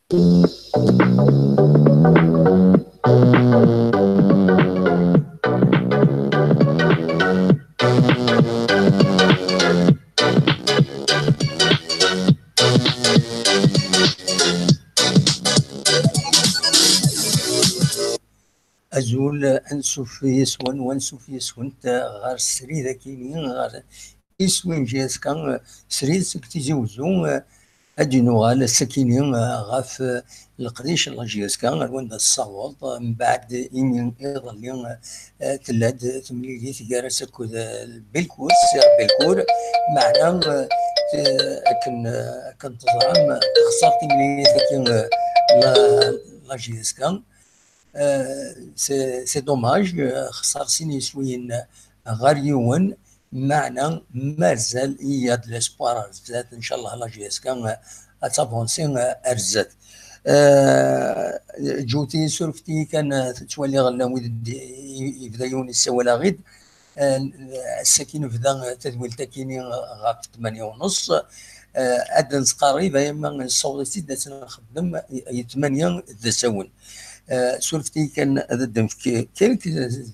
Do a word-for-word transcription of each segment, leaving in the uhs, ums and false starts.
Azul, ansuf yes-wen, wansuf yes-went ɣer srid akini, ɣer iswi n J S K, srid seg Tizi Wezzu. Ad d-nuɣal ass-akini ɣef leqdic n la J S K, ar wanda tessaweḍ, mbeɛd imi iḍelli tella-d temlilit gar-as akked Belkur, Sir Belkur, meɛna akken, akken teẓram, texṣer timlilit-agi la, la J S K. Euh, c'est, c'est dommage, euh, xṣer sin yiswiyen ɣer yiwen, meɛna mazal il y a de l'espoir ar zdat, ncallah la J S K, euh, ad tavansi, euh, ar zdat. Euh, Ǧuti, surfet-iyi kan, euh, ttwaliɣ llan wid d-, i-, yebda yiwen yessawal-aɣ-id. Euh, ass-agi nebda tadwilt-akini ɣef tmanya u nneṣ. Euh, ad d-nettqerrib, ay ma nessaweḍ-itt-id ad tt-nxeddem i, i tmanya d asawen. Euh, surfet-iyi kan ad d-nefk quelques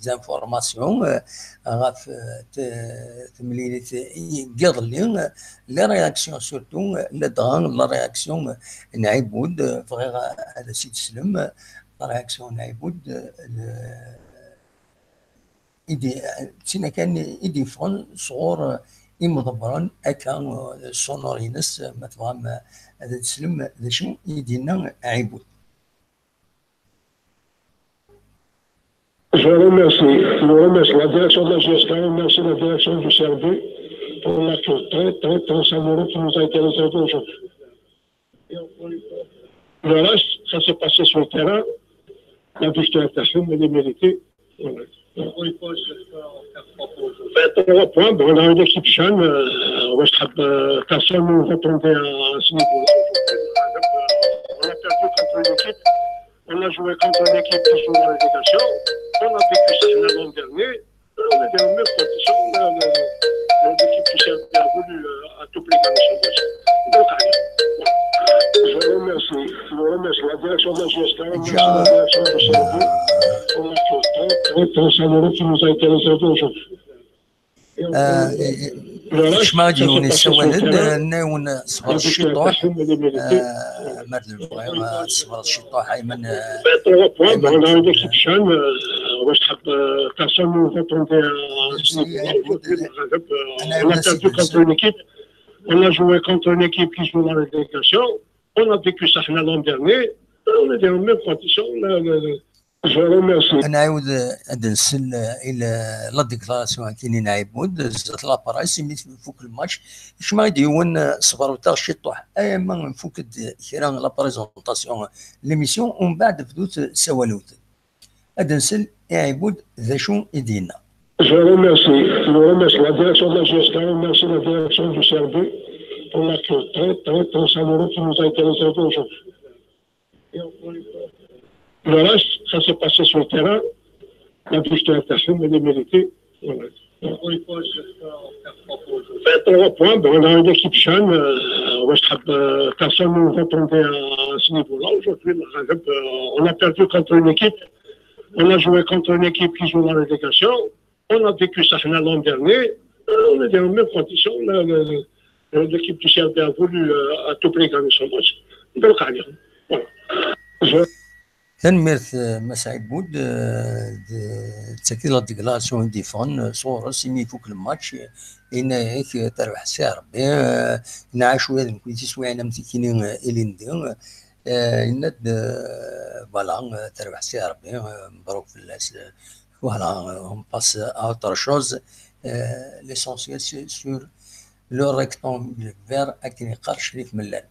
informations, euh, ɣef, euh, t-, temlilit n yiḍelli, euh, les réactions surtout, euh, ladɣa la réaction n Ɛibud, euh, bɣiɣ ad as-id-teslem, euh, la réaction n Ɛibud, euh, le, i d-, d tin kan i d-yeffɣen sɣur, euh, imḍebbren akka, euh, sonore-ines, euh, ma tebɣam, euh, ad teslem d acu i d-yenna Ɛibud. Je vous remercie. Je vous remercie. La direction de la J S K remercie la direction du C R B pour l'accueil très, très, très chaleureux qui nous a été réservé aujourd'hui. Le reste, ça s'est passé sur le terrain. La victoire est méritée. Voilà. Fait trois points. Bon, on a une équipe jeune, euh, on va se, euh, personne ne nous attendait à ce niveau-là. On a perdu contre une équipe, on a joué contre une équipe qui joue dans les équations, on a vécu ça l'an dernier, on était en meilleure condition, le, le, le, l'équipe du C R B a voulu, euh, à tout prix gagner son match. Donc, allez, voilà. Je vous remercie, je vous remercie. La direction de la J S K remercie la direction du C R B pour l'accueil très, très, très chaleureux qui nous a été réservé aujourd'hui. Kecma ad yiwen yessawalen, nnawen ṣebret ciṭuḥ. Mer d lebɣi, ṣebret ciṭuḥ, ayman, ayman. On a perdu contre une équipe, on a joué contre une équipe qui joue dans les équations. On a vécu ça l'an dernier, on était en meilleure condition. Je vous remercie. Ad nɛiwed ad nsel i la, la déclaration-agi n Ɛibud, zdat la presse, imi tfuk le match. Kecma ad d-yiwen, ṣebret-aɣ ciṭuḥ. Ayama nfuk-d kra la présentation, l'émission, umbeɛd bdut sawalewt. Ad nsel i Ɛibud d acu i d-yenna. Je vous remercie. Je vous remercie. La direction de la J S K remercie la direction du C R B pour l'accueil très, très, très chaleureux qui nous a été réservé aujourd'hui. Le reste, ça s'est passé sur le terrain. La victoire est méritée. Voilà. Fait trois points. Bon, on a une équipe jeune, euh, on va se, euh, personne ne nous attendait à ce niveau-là. Aujourd'hui, euh, on a perdu contre une équipe, on a joué contre une équipe qui joue dans les équations. On a vécu ça l'an dernier. Euh, on était en meilleure condition. Le, le, le, l'équipe du C R B a voulu, euh, à tout prix gagner son match. Donc, allez, voilà. Je- Tanemmirt, euh, Mass Ɛibud, euh, d-, d tagi la déclaration i d-yeffɣen, euh, sɣur-s imi ifuk le match, euh, yenna-yak, euh, terbeḥ s Rebbi, euh, nɛac ula d nekkni tiswiɛin am tikini, euh, ilindi, euh, yenna-d, euh, voilà, euh, terbeḥ s Rebbi, euh, mebruk fell-as, euh, Voilà, euh, on passe à autre chose. Euh, l'essentiel, c'est sur le rectangle vert, akken yeqqar Crif Mellal.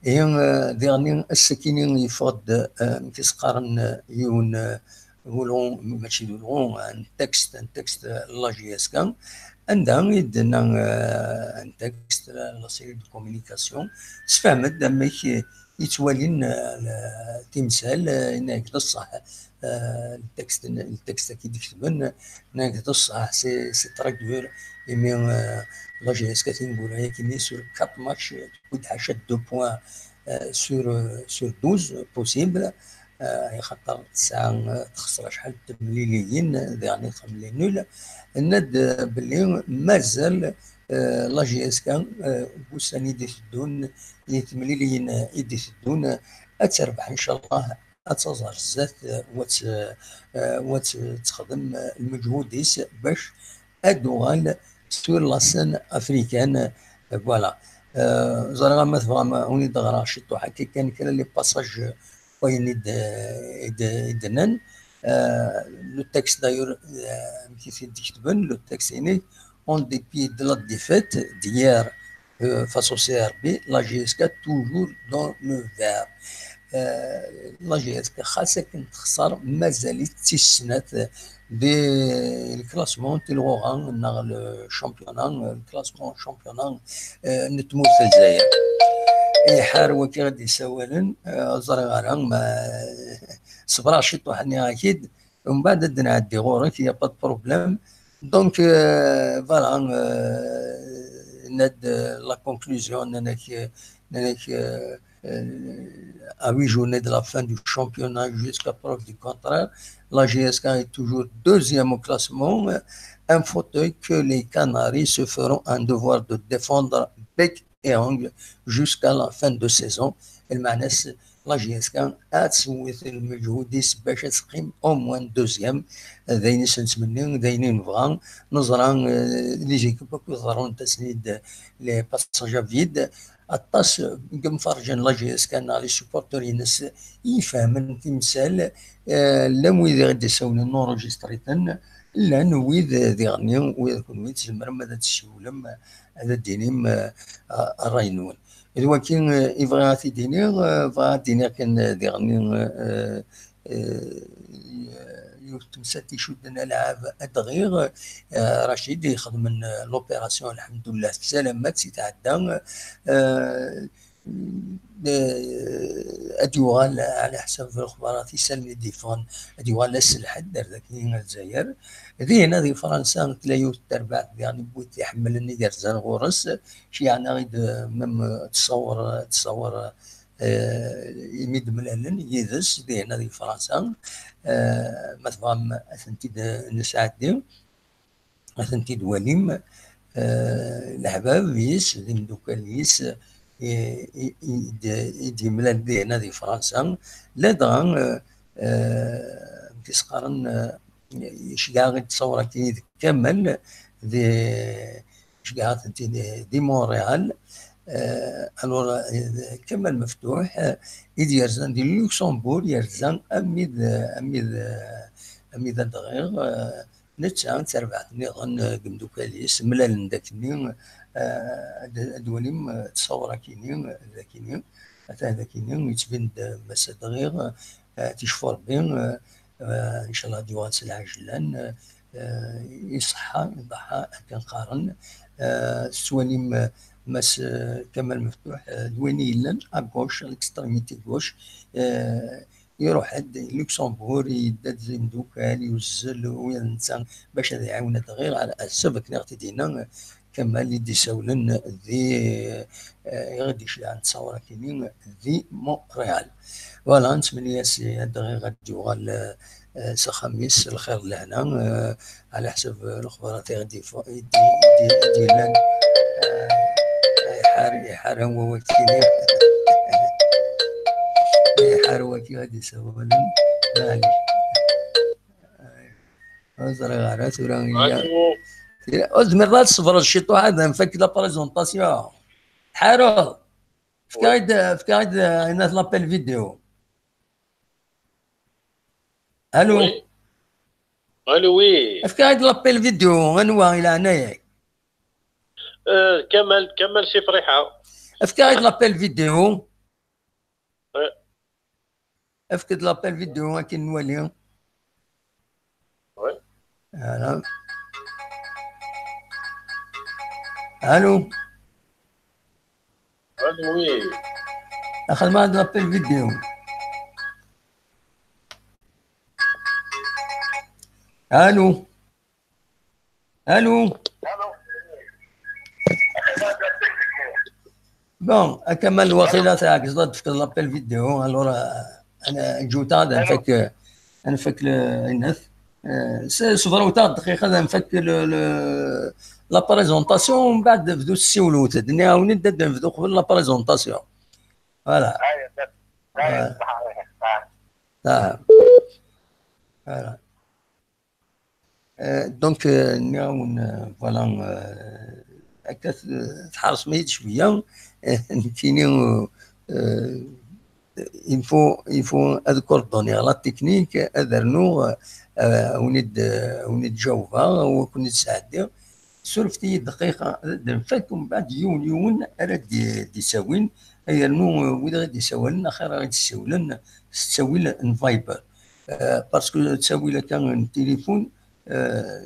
Et, euh, diɣen ass-akini yeffeɣ-d, euh, amek i s-qqaren, euh, yiwen, euh, ulɣu, mačči d ulɣu, un texte, un texte, euh, la J S K, anda i d-tenna, euh, un texte, euh, la série de communication, sefhem-d amek, euh, yettwalin, euh, le-, timsal, euh, yenna-yak d ṣṣeḥ, euh, le texte, le texte-agi d-ketben, yenna-yak d ṣṣeḥ, c'est, c'est très dur, imi, euh, la J S K tineggura-agi-nni sur quatre matchs, euh, tewwi-d ḥaca deux points, euh, sur, euh, sur douze possibles, euh, axaṭer tesɛa, euh, texṣer acḥal n temliliyin, diɣen i txemmel les nuls. Nenna-d, euh, belli mazal, euh, la J S K, euh, deg wussan i d-iteddun, i temliliyin i d-iteddun, ad terbeḥ, ncallah, ad taẓ ar zdat, euh, u ad t-, euh, u ad t-, texdem, euh, lmeǧhud-is bac ad d-tuɣal sur la scène africaine. Euh, voilà. Euh, ẓriɣ ma tebɣam, euh, ad wen-d-ɣreɣ ciṭuḥ akka kan kra les passages, euh, wayen i d-, i d-, i d-nnan. Euh, le texte d'ailleurs, euh, amek i t-id-ketben, le texte-inek: en dépit de la défaite d'hier, euh, face au C R B, la J S K toujours dans le vert. Euh, la J S K, xas akken texṣer, mazal-itt d tis snat di le classement n tilɣuɣa neɣ le championnat, le classement championnat, euh, n tmurt n Lezzayer. Iḥar wagi i d-isawalen, euh, ẓriɣ ara, ma ṣebreɣ ciṭuḥ, nniɣ-ak-id, umbeɛd ad d-nɛeddi ɣur-k, y a pas de problème. Donc, euh, voilà, euh, nna-d, euh, la conclusion, nnan-ak, euh, nnan-ak, euh, euh, à huit journées de la fin du championnat, jusqu'à preuve du contraire, la J S K est toujours deuxième au classement. Un fauteuil que les Canaries se feront un devoir de défendre bec et ongle jusqu'à la fin de saison. Lmeɛna-s, la J S K ad teswet lmeǧhud-is bac ad teqqim au moins deuxième. D ayen i s-nettmenni, d ayen i nebɣa. Neẓra, euh, les équipes akk iḍerrun-asen-id les passages à vide. Aṭas n yimferrǧen n la J S K neɣ les supporters-ines i ifehmen timsal, euh, llan wid i ɣ-d-isawlen, enregistriten, llan wid, euh, diɣen, wid kunwi tzemrem ad d-tessiwlem, ad d-tinim, euh, ṛṛay-nwen. D wagi, eh, i bɣiɣ ad t-id-iniɣ, eh, bɣiɣ ad d-iniɣ kan, eh, diɣen, eh, eh, yiwet n temsalt icudden alɛab ad d-ɣiɣ, eh, Racid ixedmen, eh, l'opération, lḥemdullah, tesalamat i tɛedda, eh, eh, ad yuɣal ɛla ḥsab lexbarat isallen i d-yeffɣen, ad yuɣal ass n lḥedd ar daki ar Lezzayer. Dihin di Fransa tella yiwet n terbaɛt diɣen n wid iḥemmlen igerzan ɣur-s, ceyyɛen-aɣ-id, même, ttṣawwer, ttṣawwer, eh, imi d-mlalen yid-s dihin di Fransa. Eh, ma tebɣam ad tent-id-nesɛeddi, ad tent-id-walim, eh, leḥbab-is, d imeddukal-is, i, i, i d-, i d-yemlal dihin di Fransa. Ladɣa, eh, eh, amek i s-qqaren, eh, iceggeɛ-aɣ-id ttṣawwer-agi d Kamal, di, iceggeɛ-aɣ-tent-id di Montréal. Euh, alors, euh, Kamal Meftuḥ, euh, i d-yerzan di Luxembourg, yerza amid, euh, amid, euh, amid ad ɣiɣ, euh, netta d terbaɛt nniḍen, euh, deg imeddukal-is, mlalen-d akkenni, euh, ad, ad walim, euh, ttṣawwer akkenni, euh, d akkenni, ata d akkenni, yettbin-d, euh, Mass Adɣiɣ, euh, ticfu Rebbi, euh, euh, ncallah ad yuɣal s lɛejlan, euh, euh, iṣeḥḥa, iḍeḥḥa, akken qqaren. Euh, tettwalim, euh, Mass, euh, Kamal Meftuḥ, euh, d wayen i yellan à gauche, à l'extrémité gauche, euh, iruḥ-d i Luxembourg, yedda-d d imdukal, yuzzel ula d netta bac ad iɛiwen ad ɣiɣ, ɛla ḥsab akken i ɣ-t-id-yenna, euh, Kamal i d-isawlen di, eh, i ɣ-d-icelɛen ttṣawwer akkenni di Montréal. Voilà, nettmenni-as ad ɣiɣ ad d-yuɣal, eh, s axxam-is, lxir d lehna, eh, ɛla ḥsab, eh, lexbarat i ɣ-d-yef-, i d-, i d-, i d-yellan, eh, iḥar, iḥar am wawal-agi. Iḥar wagi ad d-isawalen. Maɛlic. Ur ẓriɣ ara tura. Ur tezmireḍ ad tṣebreḍ ciṭuḥ ad nfak la présentation? Tḥareḍ? Fk-aɣ-d, fk-aɣ-d, eh, inat l'appel vidéo. Allô? Oui. Allô, oui. Fk-aɣ-d l'appel vidéo, anwa i leɛnaya-k? Euh, Kamal, Kamal Si Friḥa. Fk-aɣ-d l'appel vidéo. Ouais. Efk-d l'appel vidéo akken nwali. Ouais. Voilà. Allô? Allô, oui. Axedmeɣ-d l'appel vidéo. Allô? Allô? Bon, a Kamal, waqila tɛegzeḍ ad d-tefkeḍ l'appel vidéo, alors, euh, ad nfak, ad nfak le, ayen, euh, s-, ṣebber-aɣ-d dqiqa ad nfak le, le, la présentation, mbeɛd bdu ssiwlet-d, nniɣ-awen-d ad nebdu qbel la présentation. Voilà. Ah. Voilà. Euh, donc, euh, nniɣ-awen, euh, voilà, euh, akka t-, tḥeṛsem-iyi-d cwiya, euh, nekkini, euh, euh, il faut, il faut ad coordonner la technique, ad rnuɣ, euh, euh, ad wen-id-, ad wen-id-jawbeɣ, ad ken-id-sɛeddiɣ. Surfet-iyi dqiqa, ad d-nfak umbeɛd yiwen yiwen ara d-, d-isawin, ay rnu, euh, wid ara d-isawalen, axir ara d-ssiwlen s ttawil n Viber. Euh, parce que ttawil akka n téléphone, euh,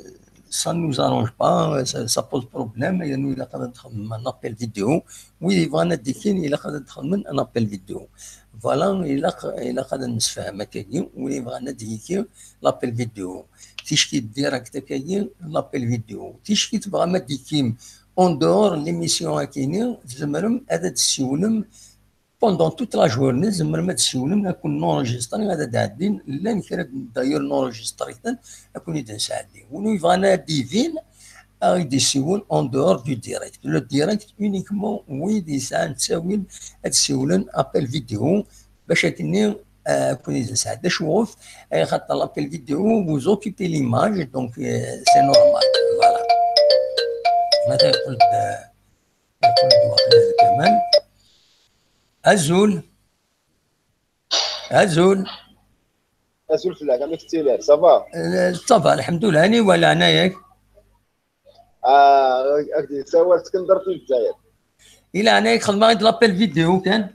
ça ne nous arrange pas, ça, ça pose problème, ay rnu ilaq ad nxemmem un appel vidéo, wid yebɣan ad d-ikkin ilaq ad nxemmem un appel vidéo. Voilà, ilaq, ilaq ad nemsefham akkagi, wid yebɣan ad d-ikkin l'appel vidéo. Ticki direct akkagi, l'appel vidéo. Ticki tebɣam ad d-ikkim en dehors l'émission akini, tzemrem ad d-tessiwlem pendant toute la journée, tzemrem ad d-tessiwlem, ad ken-enregistrer, ad d-ɛeddin, llan kra d'ailleurs enregistrer-ten, ad ken-id-nesɛeddi. Win yebɣan ad d-ibin, ad ɣ-d-yessiwel en dehors du direct. Le direct uniquement wid yesɛan ttawil ad d-ssiwlen appel vidéo, bac akkenni, euh, ad ken-id-nesɛeddi. Acuɣef? Ay xaṭer l'appel vidéo, vous occupez l'image, donc, euh, c'est normal. Voilà. Maintenant, yeqqel-d, euh, yeqqel-d waqila d Kamal. Azul. Azul. Azul fell-ak, amek tettiliḍ? Ça va? Euh, ça va, lḥemdullah. Aniwa leɛnaya-k? Ah, ak-d-yessawal Skender si Lezzayer. I leɛnaya-k, xedmeɣ-ak-d l'appel vidéo kan.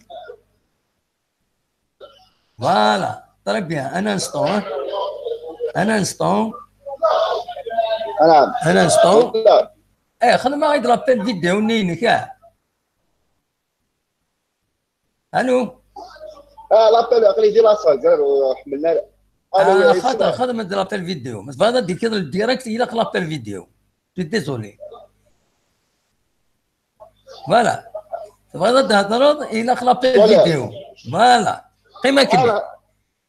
Voilà, très bien. Un instant, hein. Un instant. Ah, Un instant. Skender. Eh, xedmeɣ-ak-d l'appel vidéo-nni-inek, ah. Allô? Ah, l'appel, aql-i di la salle, ḥemmlen ara. Allô, Ah, oui, xaṭer, ça va. Xedmeɣ-d l'appel vidéo. Ma tebɣiḍ ad d-tekkiḍ le direct, ilaq l'appel vidéo. Je suis désolé. Voilà. Tebɣiḍ ad d-thedreḍ, ilaq l'appel Voilà. Vidéo. Voilà. Qim akkenni. Voilà.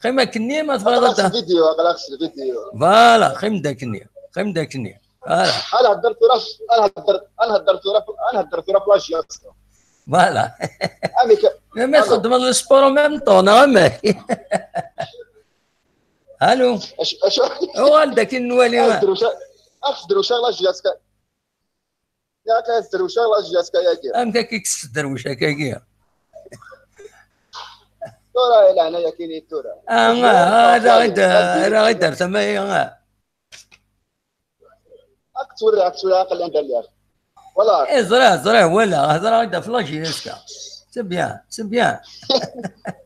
Qim akkenni, ma tebɣiḍ Aql-aɣ ad s d-, vidéo, aql-aɣ s vidéo. Voilà, qim-d akkenni. Qim-d akkenni. Voilà. Ad nhedder tura, ad nhedder, ad nhedder tura, ad nhedder tura f la JSK. Voilà. Amek? Mais txeddmeḍ le sport en même temps, neɣ amek? Allô? Acu, acu? Uɣal-d akin nwali. Ad sdrewceɣ, ad sdrewceɣ la JSK. Yak ad sdrewceɣ la JSK yagi. Amek akka i k-tesderwec akkagi? Tura, i leɛnaya-k-ini tura. Ah, ah, ah, ad aɣ-id-, ad aɣ-id-, ar tama-ya, ah. Ad k-ttwaliɣ, ad k-ttwaliɣ, aql-i anda lliɣ. Voilà. Eh, ẓriɣ, ẓriɣ, walaɣ, hedreɣ-d ɣef la JSK. C'est bien, c'est bien.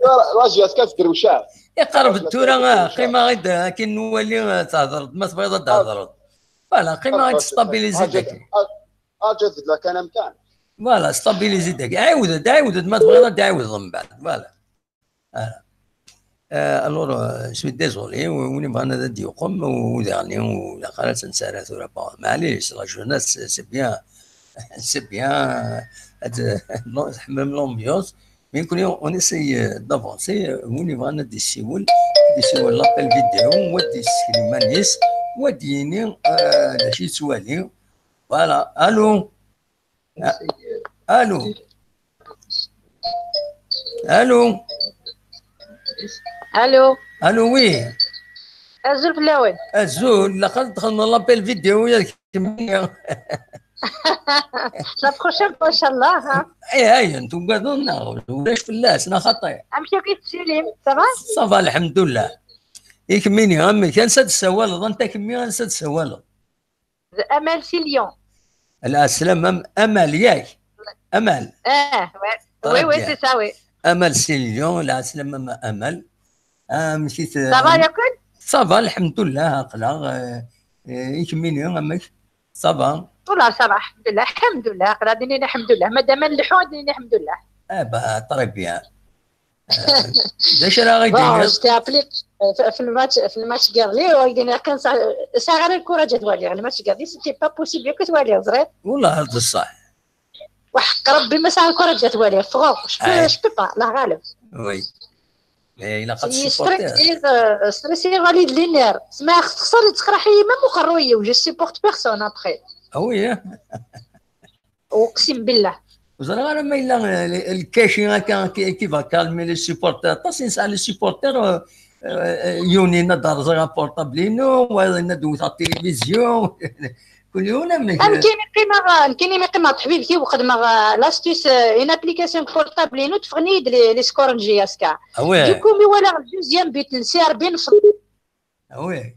Voilà, la JSK tedrewceɣ. Iqerreb-d tura, ah, qqimeɣ-id akin nwali, ah, thedreḍ, ma tebɣiḍ ad d-thedreḍ. Voilà, qqimeɣ-id stabiliser-d akin. Arǧu ad beddleɣ kan amkan. Voilà, stabiliser-d akin. Ɛiwed-d, ɛiwed-d, ma tebɣiḍ ad d-ɛiwdeḍ mbeɛd. Voilà. Ah. Euh, alors, euh, je suis désolé, win yebɣan ad d-yuqem, u daɣni, ur ilaq ara ad tt-nsara tura, bon, maɛlic, la jeunesse, c'est, c'est bien, c'est bien, euh, ad, non, tḥemmlem l'ambiance, mais nekkni, on essaye, euh, d'avancer, euh, win yebɣan ad d-yessiwel, ad d-yessiwel l'appel vidéo, u ad d-yessekl iman-is, u ad d-yini, euh, d acu yettwali. Voilà, allô? Ah, allô? Allô? Allô? Allô, oui. Azul fell-awen. Azul, ilaq ad txedmeḍ l'appel vidéo yid-k. La prochaine fois, inchallah, ha? Eh, ayen, tugadeḍ neɣ ulac fell-as, neɣ xaṭi? Amek akk i tettili? Ça va? Ça va, lḥemdullah. I kemmini, amek, ansa d-tessawaleḍ? Anta kemmi, ansa d-tessawaleḍ? D Amal si Lyon. Lɛeslama, Amal, yak? Amal. Eh, oui, oui, c'est ça, oui. Amal si Lyon, lɛeslama, Amal. Amek i t-, ça va, yakk? Ça va, lḥemdullah, aql-aɣ. Eh, eh, i kemmini, amek? Ça va? Wallah, ça va, lḥemdullah, lḥemdullah. Aql-aɣ ad d-nini lḥemdullah. Madama nleḥḥu, ad d-nini lḥemdullah. Eh ben, très bien. D acu ara ɣ-d-tiniḍ? Bon, je t'ai appelé, euh, في الماتش، في الماتش n yiḍelli, ur d-nniɣ kan sɛiɣ ara lkuraǧ ad waliɣ. Le match n yiḍelli, c'était pas possible akk ad t-waliɣ, ẓriɣ. Wallah d ṣṣeḥ. وحق ربي ما ساعة الكرة جات والي فغوغ. Je peux, je peux pas, الله غالب. Oui. Mais il a pas de C'est supporter. Stressé, euh, stressé غالي de l'énerve. سما خسر تخرحي ما مقروي و je supporte personne après. Ah oui, hein. اقسم بالله. Vous allez voir, mais il a le cachet qui va calmer les supporters. Parce que ça, les supporters, euh, euh, يوني نضرزغ portable inu, ولا ندوث على التلفزيون. كل يوم من انا كاين قيمه، كاين قيمه حبيبتي وقد ما l'astuce، une application portable inu تفغني les scores جي اس كا. Ah ouais. Du coup مي ولا deuxième but لسي اربين. Ah ouais.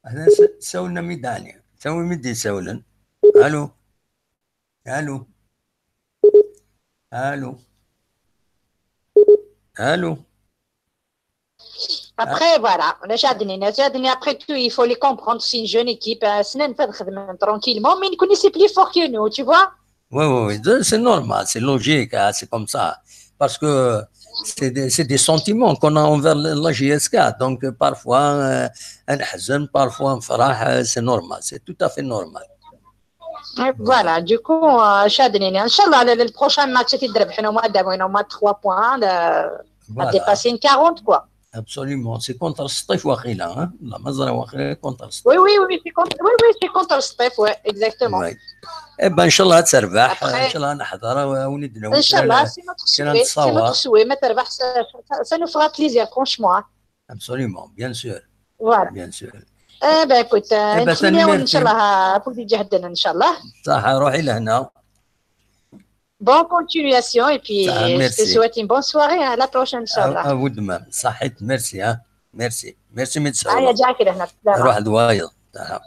احنا ساولنا ميدانيا، ساوي ميدي ساولن. الو. الو. الو. الو. Après voilà، انا شادني انا شادني. Après tout il faut les comprendre, c'est une jeune équipe. سنان فاد خدمة tranquillement, mais نكون c'est plus fort que nous, tu vois. Oui, oui, oui, c'est normal, c'est logique, hein, c'est comme ça. Parce que c'est des, c'est des sentiments qu'on a envers la J S K. Donc, euh, parfois, euh, نحزن, parfois نفرح, euh, c'est normal, c'est tout à fait normal. Voilà, du coup شادني ان شاء الله. Le prochain match تيدربحنا وما دامونا وما trois points. Voilà. Dépasser une quarante quoi. Absolument, c'est contre السطيف واقيلا, hein. لا ما زرا واقيلا contre السطيف. Oui oui oui, c'est contre, oui oui, c'est contre السطيف, ouais, exactement. Ouais. Eh ben, إن شاء الله تربح, إن شاء الله نحضر وني دناوي. ان شاء الله, c'est notre souhait, c'est notre souhait. ما تربح, ça, ça, ça nous fera plaisir, franchement. Absolument, bien sûr. Voilà. Bien sûr. Eh ben écoute, نتمنى ان شاء الله ابو دي جهدنا ان شاء الله. صح, روحي لهنا. Bonne continuation et puis je te souhaite une bonne soirée, à la prochaine ان شاء الله. À vous de même. صحيت, merci, hein. Merci. Merci, médecin. هيا جاكي لهنا. روح دوايض. سلام.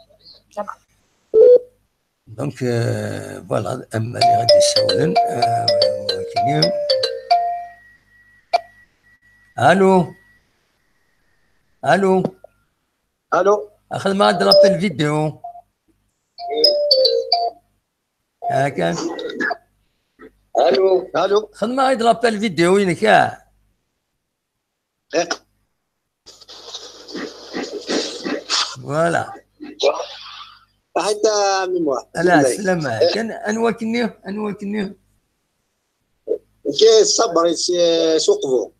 Donc, euh, voilà, أما اللي غادي يسولن, euh, كاين. الو. الو. الو. اخذ ما هاد l'appel vidéo. ها كان. الو. الو. خذ ما هاد l'appel vidéo وينك, ها. Voilà. حتى mémoire. لا, سلامة. كان أنوا كني, أنوا كني. كي الصبر يس-، يسوقفو.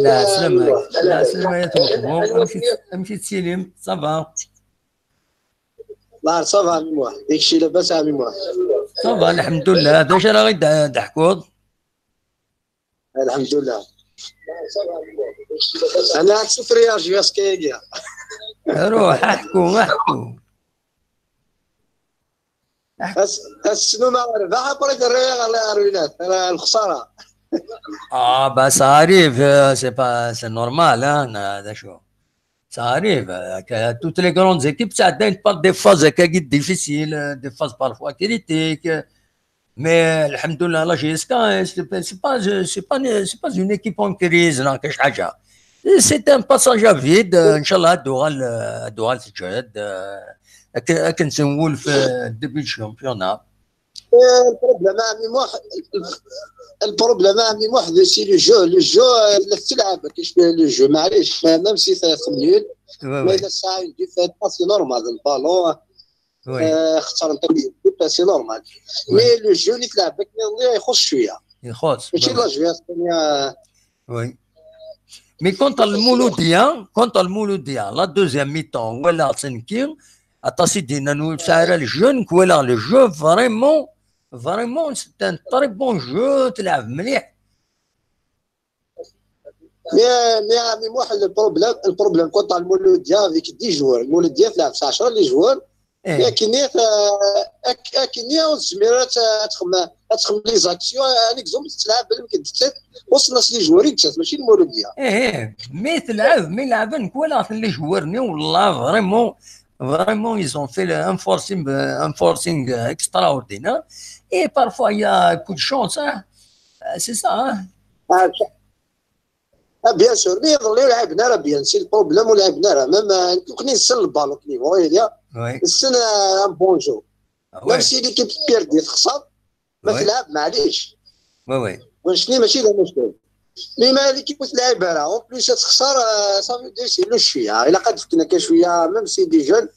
لا, سلامة. لا, سلامة يا توقفو. أمشي, أمشي تسيلم, ça va. لا, ça va, mémoire. داكشي لاباس, mémoire. Ça va, الحمد لله. هذا واش راه غير ضحكوض. الحمد لله. انا شوف ريال جي اس كي. روح احكو, احكو. السنو ما ربح ابري الريال على اروينات, الخساره. Ah bah ça arrive, euh, c'est pas, c'est normal, hein, هذا شو. Ça arrive, euh, que toutes les grandes équipes, ça atteint par des phases, euh, difficiles, euh, des phases parfois critiques. Mais الحمد لله, la J S K, c'est pas, c'est pas, c'est pas, c'est pas une équipe en crise, لا كاش حاجة. C'est un passage à vide, euh, إن شاء الله هادو غال-, هادو غالتجهد, euh, أك-, أكن سنقول في début de championnat. البروبليم عمي موح البروبليم عمي موح سي لو جو, لو جو اللي تلعب كاش لو جو, معليش, ميم سي تخميل. ما الا الساعه يدي فات سي نورمال البالون. اختار انت, سي نورمال. مي لو جو اللي تلعب بك اللي يخص شويه, يخص ماشي لا جوياس. Oui. Mais contre المولودية, contre المولودية, la deuxième mi-temps, ولا تنكي, اتا سيدي نانو سعر الجون, ولا le jeu vraiment, vraiment c'est un très bon jeu, تلعب مليح. مي مي مي موح البروبليم, البروبليم كون تاع المولوديه افيك دي جوار, المولوديه تلعب تسعة عشر لي جوار. لكن اكن يا زميرة تخم تخم لي زاكسيون, ان اكزومبل تلعب بالمكدسات, وصلنا لي جوار يتشات, ماشي المولوديه. ايه, مي تلعب, مي لعبن كولا لي جوار ني والله فريمون, فريمون ils ont fait un forcing, un forcing extraordinaire. Et parfois il y a coup de chance, hein. C'est ça, hein. بيان سور, مي يظل لعبنا راه بيان, سي البروبليم ولعبنا راه ميم كوني نسل البالون كني هو يا السنه ان بون جو. ميم سي ليكيب بيردي تخسر, ما تلعب, معليش. وي وي. ونشني ماشي لا مشكل. مي ما ليكيب تلعب راه اون بليس تخسر, صافي دي سي لو شويه الا قد فكنا كان شويه, ميم سي دي جون,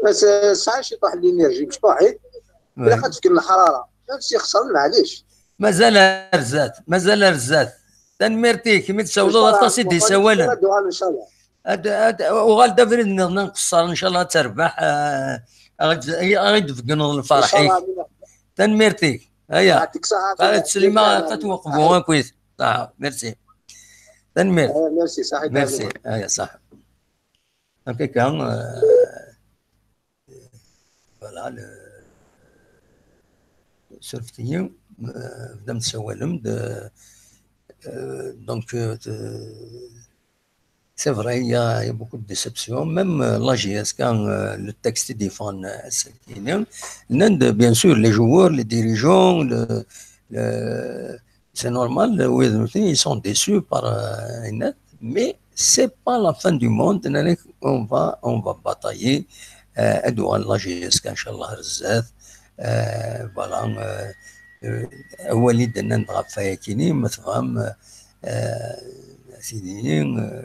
بس ساعه شي طاح لينيرجي مش طاحي. الا قد فكنا الحراره. Nefs ixesren, maɛlic. Mazal ar zdat, mazal ar zdat. Tanemmirt-ik, mi tsawleḍ aṭas i d-isawalen. Ad, ad, uɣal-d abrid nniḍen nqeṣṣer, ncallah ad terbeḥ, eh, ad, ad d-tbeggneḍ lferḥ-ik. Tanemmirt-ik. Aya. Ttselima, ad tweqbu akkit. Ṣaḥa, merci. Tanemmirt. Merci. Aya, ṣaḥa. Akka kan, euh, voilà, le, surfet-iyi, euh, bdam tessawalem-d, euh, donc, euh, c'est vrai, il y a, il y a beaucoup de déceptions. Même, euh, la J S K, euh, le texte défend, euh, ce qu'il y a. L'Inde, bien sûr, les joueurs, les dirigeants, le, le, c'est normal, oui, ils sont déçus par, euh, une aide, mais c'est pas la fin du monde. On va, on va batailler. Euh, ad uɣal la J S K, inchallah, ar zdat. Euh, voilà, euh, euh, awal i d-nnan ɣef wayakini, ma tebɣam, euh, euh, sidi, euh,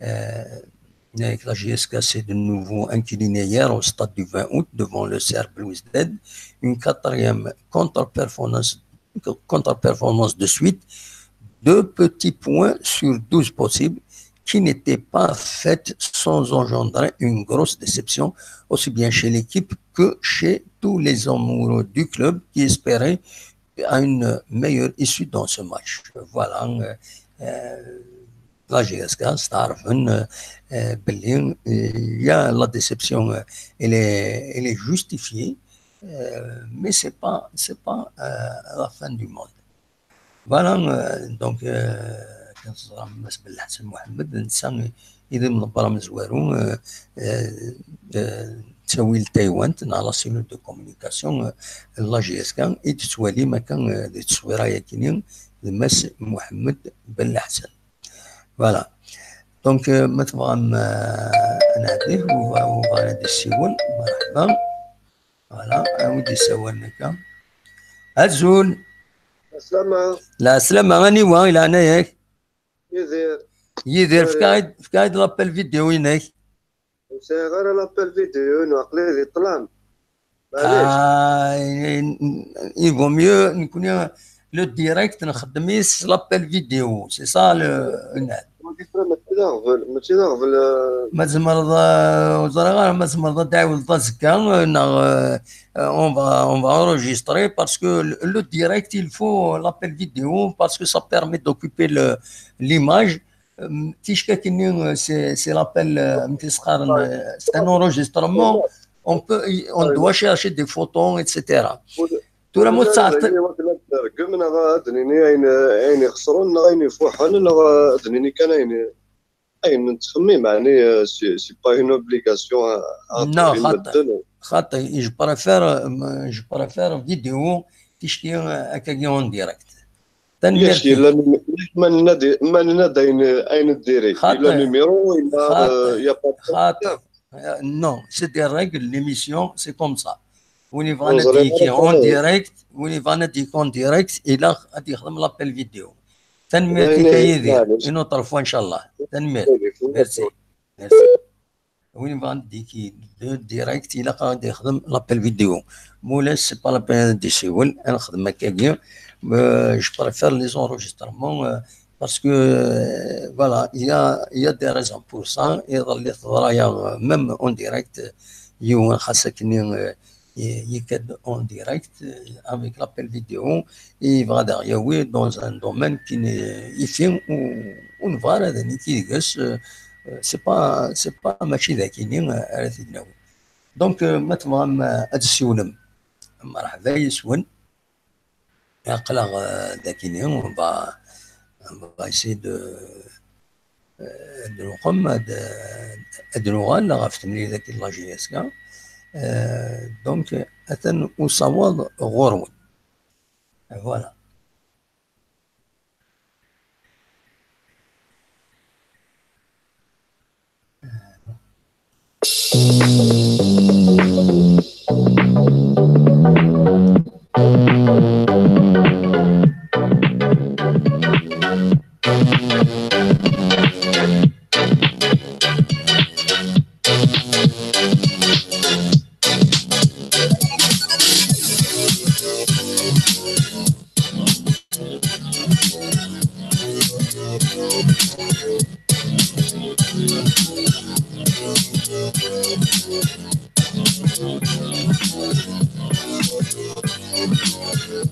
euh, la J S K s'est de nouveau inclinée hier au stade du vingt août devant le Serbe Belouizdad. Une quatrième contre-performance, contre-performance de suite. Deux petits points sur douze possibles qui n'étaient pas faits sans engendrer une grosse déception, aussi bien chez l'équipe que chez tous les amoureux du club qui espéraient à une meilleure issue dans ce match. Voilà, euh, euh, la J S K, c'est-à-dire, euh, euh, il y a la déception, euh, elle est, elle est justifiée, euh, mais c'est pas, c'est pas, euh, la fin du monde. Voilà, euh, donc, euh, كنت زعما بالنسبة لحسن محمد، نسى إذا مدبر مزوارو، euh, euh, euh, تساوي لتايوان، تنع la cellule de communication, euh, la J S K, إذ تسوالي ما كان، euh, دي تصويرة يكيني، لمس محمد بن الحسن. Voilà. Donc, euh, ما تبغى، آه، نعطيه، وبغى، وبغى نادي السيول. مرحبا. Voilà، أنا ودي السوال هكا. أزول. السلامة. لا، السلامة، راني وا، إلى هنا ياك. يدير. يدير، فكايد، فكايد لابيل فيديو وينك؟ وسايغ أنا لابيل فيديو، نعقلي ذي طلام. معليش. آه، il vaut mieux نكون le direct نخدم يس لابيل فيديو، c'est ça le. ماشي ذا غفل، ماشي ذا غفل، آه. ما تزمرض، آه، وزرا غير ما تزمرض داعي ولد زكا، آه، نغ-، آه، on va, on va enregistrer parce que le, le direct, il faut l'appel vidéo parce que ça permet d'occuper le, l'image. Euh, تيشكاكيني، euh, c'est, c'est l'appel, euh، متسخر، euh, c'est un enregistrement. On peut, on doit chercher des photos, et cetera. Tura ma ur tesɛiḍ. Ad nini wakken ad nergem, neɣ ad nini ayen, ayen ixesren, neɣ ayen ifuḥen, neɣ ad nini kan ayen, ayen nettxemmim, ɛni, euh, c'est, c'est pas une obligation à, à. Non, xaṭi, xaṭi, je préfère, euh, je préfère vidéo, ticki, euh, akkagi en direct. Tanemmirt. Yes, yella num-, ma nenna-d, ma nenna-d ayen, ayen n diri. Yella numéro, yella, euh, y a pas de. Xaṭi. Euh, non, c'est des règles, l'émission, c'est comme ça. Win yebɣan ad d-yekki en direct, win yebɣan ad d-yekki en direct, ilaq ad yexdem l'appel vidéo. Tanemmirt-ik a Yidir. Une autre fois, inchallah. Tanemmirt. Merci. Merci. Win yebɣan ad d-yekki de direct, ilaq ad yexdem l'appel vidéo. Mulac, c'est pas la peine ad d-isiwel, ad nexdem akkagi. Euh, je préfère les enregistrements, euh, parce que, euh, voilà, il y a, il y a des raisons pour ça. Iḍelli teḍra-yaɣ, euh, même en direct, euh, yiwen xas akken, euh, y-, yekka-d en direct, euh, avec l'appel vidéo, et yebɣa ad aɣ-yawi dans un domaine qui n'est, ifi, ur, ur nebɣi ara ad niki deg-s, euh, euh, c'est pas, c'est pas, mačči d akini, euh, ara t-id-nawi. Donc, euh, ma tebɣam, euh, ad tessiwlem, mreḥba yes-wen. Aql-aɣ, euh, dakini, on va, on va essayer de, euh, ad nruqem, ad, ad nuɣal ɣef temlilit-agi n la J S K. Euh, donc, atan usawaḍ ɣur-wen. Voilà. Tura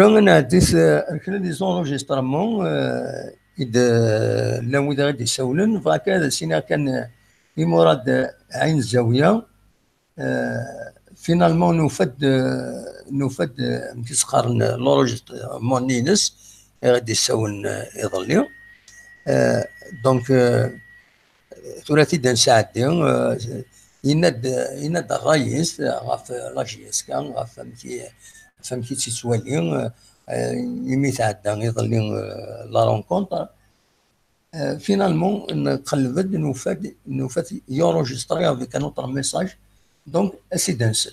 ad nɛeddi s rrekna des enregistrements, euh, i d, euh, llan wid ara d-isawlen. Bɣiɣ kan ad as-iniɣ kan, euh, i Murad, euh, Ɛin Zawiya. Euh, finalement, nufa-d, euh, nufa-d, euh, amek i s-qqaren, euh, l'enregistrement-ines, i ɣ-d-isawlen, euh, iḍelli. Euh, donc, euh, tura ad t-id-nesɛeddi, euh, yenna-d, yenna-d ṛṛay-is ɣef la J S K, ɣef amek i, ɣef amek i tt-yettwali, euh, imi tɛedda iḍelli, euh, la rencontre. Euh, finalement, nqelleb-d, nufa-d, nufa-t enregistré avec un autre message. Donc, ad s-id-nsel.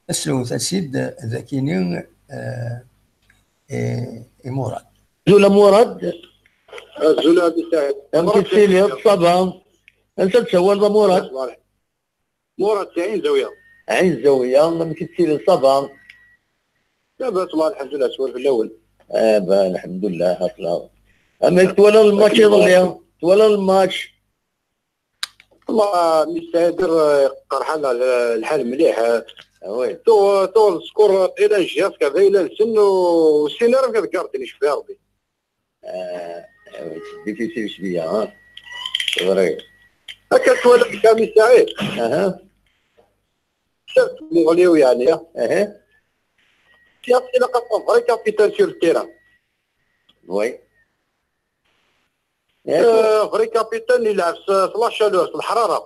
Aslewt-as-id d akini, euh, i, i Murad. Azul a Murad. Azul a Abi Saɛid. Amek i tettiliḍ? Ça va? Ansa d-tsawaleḍ a Murad? Murad, si Ɛin Zawiya. Ɛin Zawiya, amek i tettiliḍ? Ça va? Labas, ma lḥemdullah, swal fell-awen. Eh ben, lḥemdullah, aql-aɣ. Amek twalaḍ lmatch iḍelli? Twalaḍ lmatch? Wallah, mi Saɛid, eh, qerḥan lḥal mliḥ. Ah oui. Tuɣ, tuɣ le score, ila n J S K, d ayla-nsen, u ur ssin ara amek ad garden, icfi Rebbi. Ah, c'est difficile شوية, ها? C'est vrai. Akka twalaḍ, a mi Saɛid? Aha. Certes, Muɣliw, yeɛni. Aha. Certes, ilaq ad tafeḍ vrai capitaine sur le terrain. Oui. Euh, vrai capitaine, ilɛeb s, s la chaleur, s leḥrara.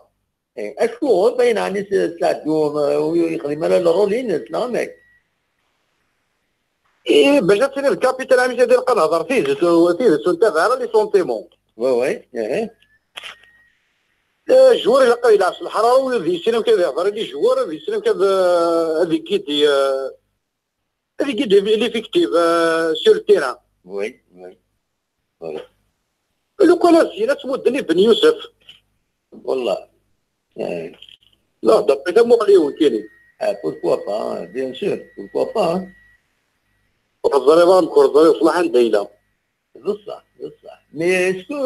Eh, acuɣer? Bayen ɛni s-, sɛeddu, eh, ur yexdim ara le rôle-ines, neɣ amek? Eh, bac ad tiliḍ capitaine, ɛni ad ilaq ad nehder tidet, tidet, ur ntabaɛ ara les sentiments. Oui, oui, eh. Eh, joueur ilaq ad yelɛeb s leḥrara, u ad yissin amek ad ihder i les joueurs, ad yissin amek ad, eh, ad igidi, eh, ad igidi l'effectif, eh, sur le terrain. Oui, oui. Voilà. Lukan ad zin ad tmudden i Ben Youssef. Wallah. Eh. La, d'après tamuɣli-w nekkini. Ah, pourquoi pas, hein, bien sûr, pourquoi pas, hein. Ur teẓriḍ ara amek ur ẓriɣ ṣṣlaḥ anda yella. D ṣṣeḥ, d ṣṣeḥ. Mais est-ce que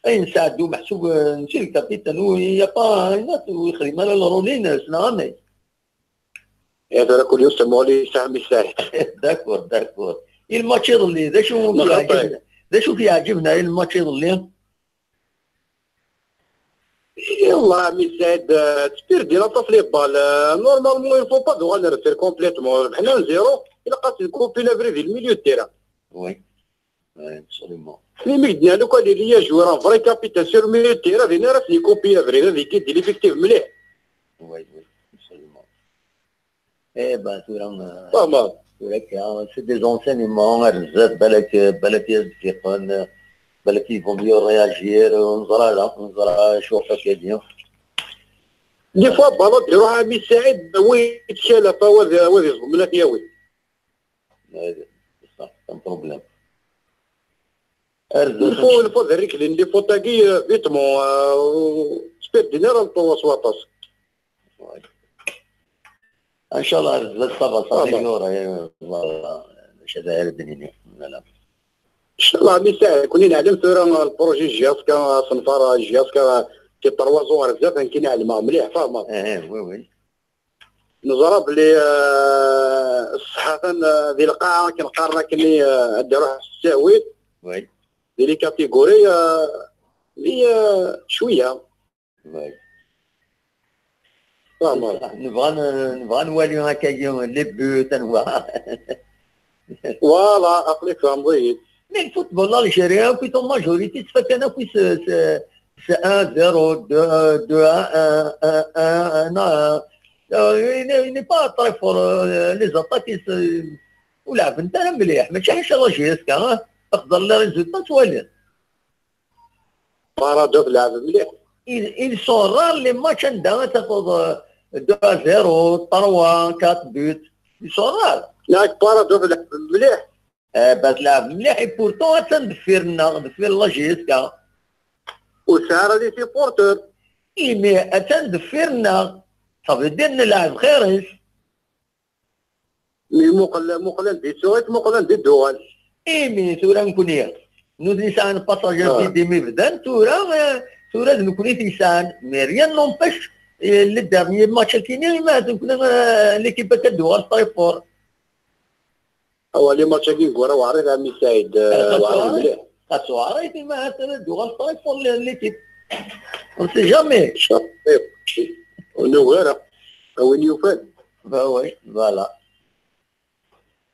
ayen sɛeddu meḥsub, euh, mačči le capitaine, ur, il y a pas un autre, ur yexdim ara le rôle-ines, neɣ amek? Ya tara kul yiwet tamuɣli yesɛa mi Saɛid. D'accord, d'accord. I lmatch iḍelli, d acu i k-iɛeǧben? D acu i k-iɛeǧben i lmatch iḍelli? Yallah, mi Saɛid, euh, tspirdin aṭas les balles. Euh, normalement, il faut pas d uɣal nreffer complètement. Rebḥen un zéro, ilaq ad nkupi abrid di le milieu de terrain. Oui. Ouais, absolument. Imi k-d-nniɣ, lukan yili un joueur, un vrai capitaine sur le milieu de terrain, din ara s-nikupi abrid, ad igid l'effectif mliḥ. Ouais, ouais, absolument. Eh ben, tura, euh, tura akka, c'est des enseignements, ar zdat, balak, balak ad d-fiqen, balak il vaut mieux réagir, ur neẓri ara, ur neẓri acu akka-agi. Des fois, balad iruḥ a mi Saɛid, wi yettkalaf, wa d, wa d iẓeḍmen ad t-yawi. Eh, c'est ça, c'est un problème. Ar zdat, il faut, il faut ad réglen les fautes-agi, euh, vite, euh, ur sperden ara leṭṭu s waṭas. Ouais. Inchallah, ar zdat, ça va s'améliorer, euh, voilà, mačči d ara d-nini, voilà. Inchallah, mi Saɛid, nekkni neɛlem tura, euh, le projet J S K, asenfar J S K, c'est trois ans ar zdat, nekkni neɛlem mliḥ, fehmeḍ. Eh, eh, oui, oui. Neẓra belli, euh, ṣṣeḥ atan, euh, di lqaɛa, akken qqaren akkenni, euh, ad d-iruḥ s ttawil. Oui. Di les catégories, euh, mais, euh, cwiya. Oui. Fehmeḍ. Nebɣa n-, nebɣa nwali akkagi les buts, anwa. Voilà, aql-ik fehmeḍ-iyi-d. Mais le football algérien, akk en majorité, tettfakan akk s, s, s un zéro, deux, deux un, un un, un un. Euh, il n'est, il n'est pas très fort, euh, les attaques, ils se-, ur lɛebent ara mliḥ, mačči ḥaca la J S K, hein. Xẓer les résultats, twaliḍ. Paradou tleɛɛeb mliḥ. Ils, ils sont rares les matchs anda ad tafeḍ, euh, deux à zéro, trois, quatre buts. Ils sont rares. Nekk Paradou tleɛɛeb mliḥ. Eh, bas tleɛɛeb mliḥ, et pourtant attan deffir-nneɣ, deffir la J S K. Ur tesɛi ara les supporters. Imi atan deffir-nneɣ, ça veut dire nelɛeb xir-is. Mi muqel, muqel anda i tuɣal, muqel anda i d-uɣal. Imi tura nekkni, nutni sɛan passager Ah. Didi mi bdan, tura, eh, tura d nekkni t-yesɛan. Mais rien n'empêche, eh, le dernier match akini, ma d nekkni, eh, l'équipe akka d-uɣal très fort. Awali match-agi deg wara weɛriḍ a Ɛemmi Saɛid, eh, weɛriḍ mliḥ. Xas weɛriḍ, ma ahat ad d-uɣal très fort l-, l'équipe. On sait jamais. Ur nugi ara. A win yufan. Bah oui, voilà.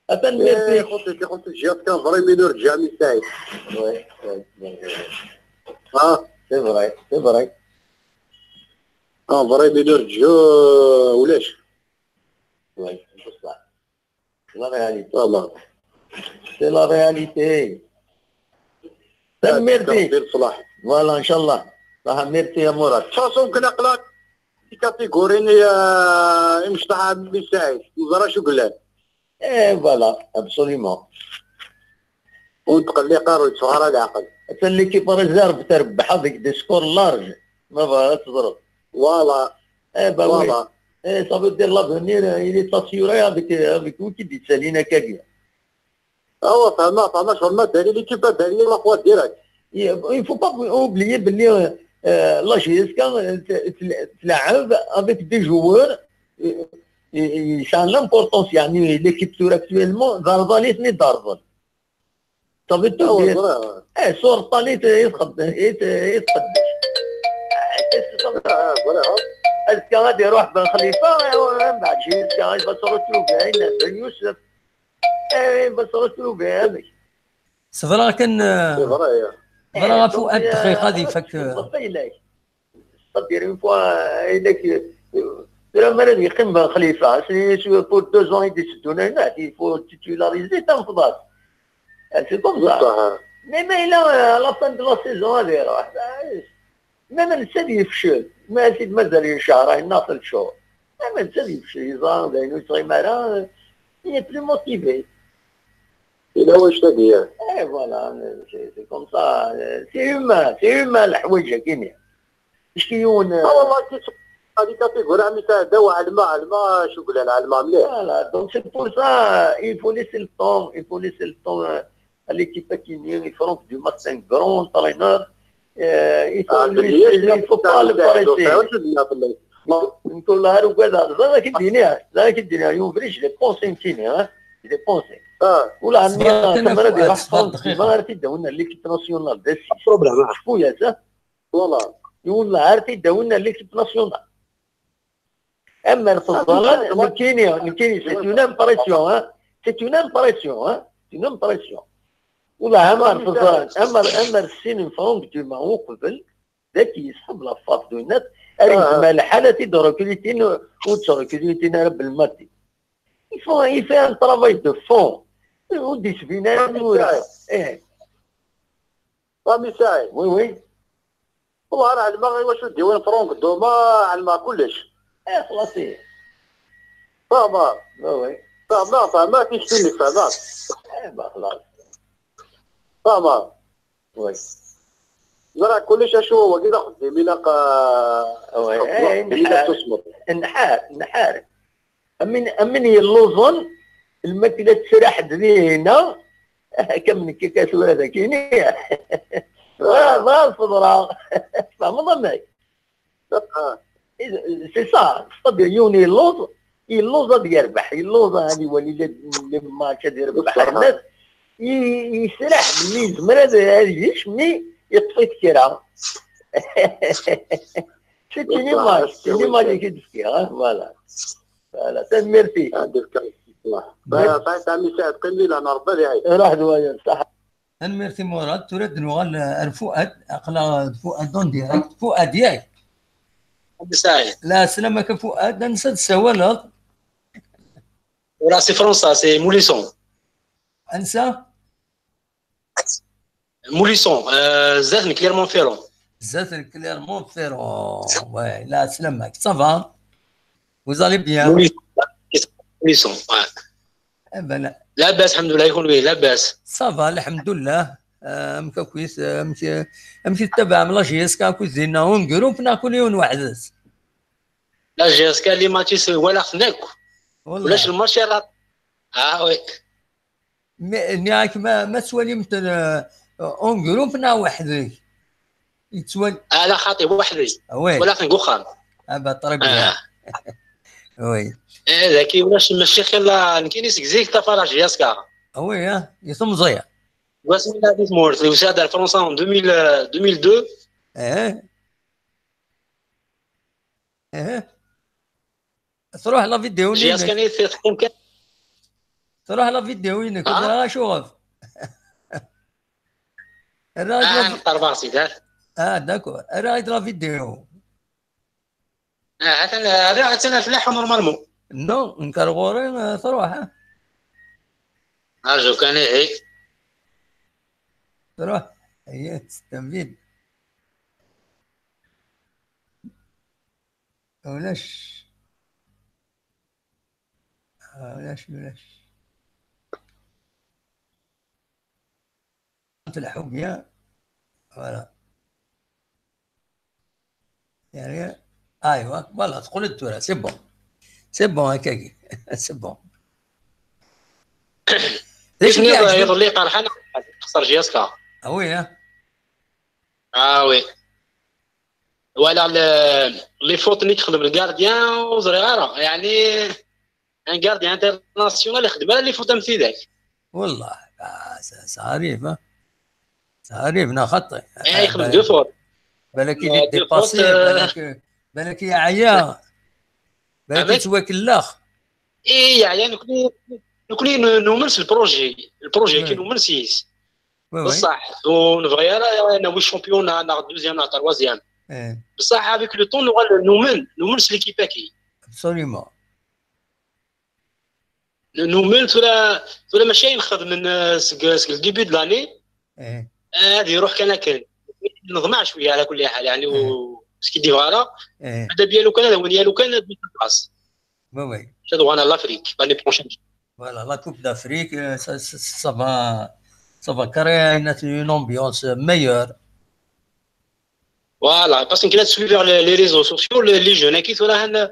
Atan merci. Xaṭi, xaṭi, j'ai un vrai mineur de jamais Saïd. Ouais, ouais, ouais, ouais. Ah. C'est vrai, c'est vrai. Un vrai mineur de jeu, ulac. Ouais, c'est ça. C'est la réalité. Voilà. C'est la réalité. Tanemmirt-ik. Voilà, inchallah. Merci a Murad. De toute façon, كنا قلق في catégorie-nni, euh, imecṭaḥ a Ɛemmi Saɛid. Neẓra acu yellan. Eh, voilà, absolument. Ur netqelliq ara, ur yetteffeɣ ara leɛqel. Atan l'équipe réserve terbeḥ avec des scores larges. Ma bɣa ad teẓreḍ. Voilà. Eh, bah oui. Voilà. Eh, ça veut dire l'avenir, euh, il est assuré avec, euh, avec wi k-id-yettalin akkagi. Awa, fehmeɣ, fehmeɣ, ccɣel ma dani l'équipe a dani la fois direct. Il, il faut pas oublier belli, euh, euh, la J S K, euh, t-, t-, tleɛɛeb avec des joueurs, euh, euh, yesɛan l'importance, yeɛni l'équipe tura actuellement, d arḍal i ten-id-rḍen. Ça veut tout dire. Eh, s ureṭṭal i t-, i txeddem, i t-, i tqeddec. Eh, c'est ça. Azekka ad iruḥ Ben Xlifa, eh, mbeɛd J S K, il va se retrouver, eh, Ben Youssef. Eh, il va se retrouver, amek? Ṣebreɣ kan, eh, ṣebreɣ ɣef Fuad, eh, dqiqa ad ifak, eh, C'est-à-dire, une fois, euh, il est que, euh, tura mi ara d-yeqqim Ben Xlifa, c'est, c'est pour deux ans i d-itteddun, il faut titulariser, tanfeḍ-as. Eh, c'est comme ça. Mais, mais là, euh, à la fin de la saison, ad iruḥ. Même netta ad yefcel, ma ad t-id-mazal cehrayen neɣ tlata cchur. Même netta ad yefcel, yeẓra d ayen ur yettɣimi ara, euh, il est plus motivé. Yella wannect-agi. Eh, voilà, c'est, c'est comme ça. C'est humain, c'est humain, leḥwayeǧ-agi-nni. Icki yiwen, ah, wallah, kif, هذه catégorie, mi tɛedda, وعلمة، علمة شو قلنا، علمة مليح. Voilà, donc c'est pour ça, il faut laisser le temps, il faut laisser le temps, euh, à l'équipe akini, Franck Dumas, c'est un grand entraîneur. Euh, il faut lui, il faut pas le presser. Nqul ɣer ugad-a, ẓer akken d-iniɣ, ẓer akken d-iniɣ, yiwen ubrid, je l'ai pensé nekkini, hein, je l'ai pensé. Ula ɛni tamara di Franck Dumas ara t-id-awin l'équipe nationale d assis. Cfu-yas, hein. Voilà. Iwellah, ar t-id-awin l'équipe nationale. Amer teẓẓal, nekkini, nekkini, c'est une impression, hein. C'est une impression, hein. C'est une impression. Ula amer teẓẓal, amer, amer ssinen Franck Dumas uqbel, daki yesḥeb la faf d winat, ar yezmer lḥal ad t-id-rekrutin, ur tt-rekrutin ara belmati. Il faut, il fait un travail de fond. Ur d-yesbin ara nura. Eh. Rami Saɛid. Oui, oui. Wallah, ara ɛelmeɣ i wacu d-iwin Franck Dumas, ɛelmeɣ kullec. Eh, xlaṣ, eh. Fehmeɣ. Oui, oui. Fehmeɣ, fehmeɣ, tikti-nnek fehmeɣ. Eh, bah, xlaṣ. Fehmeɣ. Oui. Ẓriɣ kullec, acu wagi d axeddim, ilaq, ah, oui, eh, ilaq nḥar, tusmeḍ. Nḥar, nḥar. Amin, amin yelluẓen, lmakla tesraḥ-d dihina, akka am nekk akka tura dagini. Bɣa, bɣa ad feḍreɣ. Tfehmeḍ amek? C'est ça, c'est-à-dire yiwen yelluẓ, yelluẓ ad yerbeḥ, yelluẓ ad iwali le, le match ad yerbeḥ. Ahat i, yesraḥ belli yezmer ad, ad yečč, mi yeṭṭef-it kra. C'est une image, c'est une image i k-id-fkiɣ, hein, voilà. Voilà, tanemmirt-ik. Ad d-fkeɣ. Sɛid Ɛmi Saɛid, qqim di lehna, Rebbi ad iɛin. Ruḥ d wayeḍ, ṣaḥa. Tanemmirt i Murad. Tura ad d-nuɣal ar Fuad. Aql-aɣ d Fuad en direct. Fuad, yak? Ɛmi Saɛid. Lɛeslama-k a Fuad. Ansa d-tessawaleḍ? Ur, si Fransa, si Molisson. Ansa? Molisson, euh, zdat n Clermont-Ferrand. Zdat n Clermont-Ferrand. Ouais, lɛeslama-k. Ça va? Vous allez bien? Molisson. Molisson, ouais. Eh ben, la... Labas, lḥemdullah, i kunwi, labas? Ça va, lḥemdullah. Amek akk-it, amek, amek i tettabaɛem la J S K akk-it dinna, un groupe neɣ kul yiwen weḥd-s? La J S K, les matchs walaɣ-ten akk. Wallah. Ulac lmatch ara. Ah oui. Mais nniɣ-ak ma, ma tettwalim-ten, euh, un groupe neɣ weḥd-k? Yettwal- Ah, la, xaṭi, weḥd-i. Ah oui. Walaɣ-ten deg uxxam. Ah bah, très bien. Ah. Oui. Eh, daki ulac, mačči xilla, nekkini seg zik ṭṭafareɣ J S K. Ah oui, hein? Yetemẓi. Deg wasmi la di tmurt, lewseɛ ar Fransa en deux mille, euh, deux mille deux. Eh. Eh. Tṛuḥ la vidéo-nni-inek. J S K-nni teqqim kan. Tṛuḥ la vidéo-inek, ah? Ur ẓriɣ acuɣef. Rriɣ-ak la vi-, ah, d'accord. Rriɣ-ak la vidéo. Ah, atan, ah, rriɣ, atan tleḥḥu normalement. Non, nekk ar ɣur-i, ah, tṛuḥ, ah. Arju kan, ihi. Tṛuḥ. Ihi, c'est un vide. Ulac. Ulac, ulac. Tleḥḥu bien. Voilà. Yeɛni, aywa, voilà, teqqel-d tura, c'est bon. C'est bon, akkagi. C'est bon. D acu i k-iɛeǧben? Iḍelli qerḥen, xser J S K. Ah oui, hein? Ah oui. Walaɣ le, les fautes-nni i yexdem le gardien, ur ẓriɣ ara. Yeɛni, un gardien international ixdem ara les fautes am tidak. Wallah, ah, ça, ça arrive, hein. Ça arrive, neɣ xaṭi. Eh, ixdem deux fautes. Balak i, euh, deux fautes, dépassé, euh, balak, balak yeɛya. Balak yettwakellex. Eh, yeɛya, nekkni, nekkni n-, numen s le projet. Le projet, oui, ki numen s-, yes. Oui, oui. Bصح, ur nebɣi ara nawi championnat, neɣ deuxième, neɣ troisième. Eh. Bصح, avec le temps, nuɣal numen, numen s l'équipe-agi. Absolument. Numen tura, tura mačči ayen xedmen, euh, seg, seg le début de l'année. Eh. Eh, ad iruḥ kan akken. Neḍmeɛ cwiya, ɛla kulli ḥal, yeɛni, eh, ur skiddibeɣ ara. Eh. Ad d-yalu kan, ad awen-yalu kan, ad d-nqas. Oui, oui. Ad uɣaleɣ l'Afrique, l'année prochaine. Voilà, la Coupe d'Afrique, euh, ça, ça, ça va, ça va créer une, une ambiance meilleure. Voilà, parce que كنا تسوي vers les, les réseaux sociaux, les, les jeunes, كي ثورة هن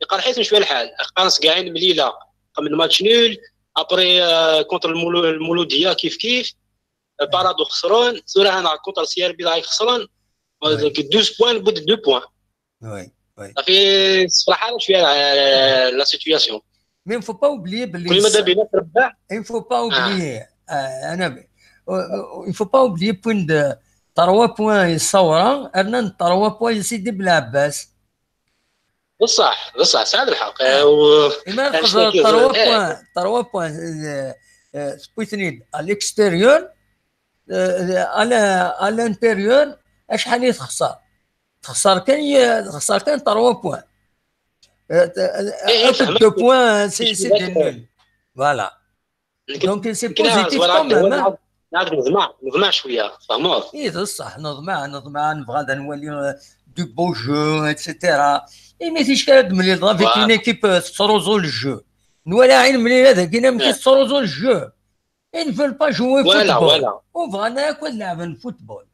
يقرحيت شوية الحال. خلاص قاعدين مليلة من match nul, après, euh, contre المولو-، المولودية كيف كيف, euh, Paradou خسران, ثورة هنا contre C R B راهي خسران. Oui. Donc douze points, au bout de deux points. Oui, oui. صافي، صراحة شوية، آه، la situation. Mais il faut pas oublier باللي كل ما دابا بينا تربح. Il faut pas oublier, آه، أنا ب-، il faut pas oublier point de trois points الثورة، أرنا trois points سيدي بلعباس. بصح، بصح، سعد الحق. آه. آه، و-، إما أنا خسر شفت trois points، trois points، آه، آه، سبويتني à l'extérieur، آه، آه، à l'in-، à l'intérieur، أشحال يتخسر؟ تخسر كان ي-، تخسر كان trois points. آه، ت-، آه، إيه، إيه، أكو فهمت. Deux points، c'est، c'est des nuls. Voilà. Donc, c'est positif quand même, hein. نعاود نضمع، نضمع شوية، فهمت؟ إيه، بصح، نضمع، نضمع، نبغى نولي، آه، du beau jeu, et cetera. إيه، mais تيش كان ملي avec une équipe, آه، تروزو le jeu. نولي عين ملي هذا كينا ملي تروزو le jeu. Ils ne veulent pas jouer au football. Voilà, voilà. وبغانا كون لعبة football.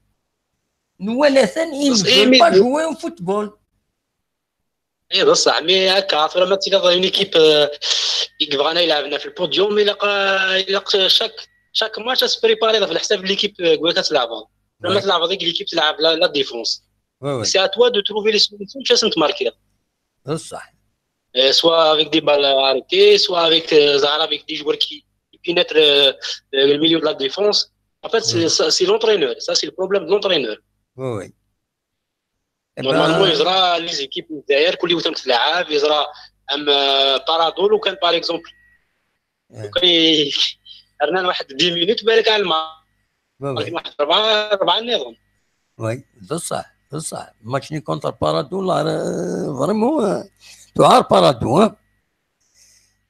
نولي ثاني، ils ne veulent pas jouer au football. اي بصح، مي هكا عرفت، لما تلقى اون ايكيب، آه، يبغانا يلعبنا في البوديوم، يلقى، يلقى شاك، شاك ماتش اسبريباري في الحساب ليكيب، آه، كويكا تلعبها. لما تلعب هذيك ليكيب تلعب لا، لا ديفونس. سي ا توا دو تروفي لي سوليسيون باش تماركي. بصح. آه، سوا افيك دي بال اريتي، سوا افيك، آه، زعما افيك دي جوار كي بيناتر، آه، آه، الميليو دو لا ديفونس. ان فات سي، سي لونترينور، سا سي البروبليم دو لونترينور. وي، وي. نورمالمون يزرا لي زيكيب من الجزائر كل يوم تلعب، يزرا ام، آه، بارادو لو كان باغ اكزومبل. لو كان ي-، رنا واحد دي مينوت بالك على الما. وي، وي. واحد أربعة، أربعة نظام. وي، بصح، بصح. ماتش ني كونتر بارادو، لا، راه فريمون، آه، تعار بارادو، ها؟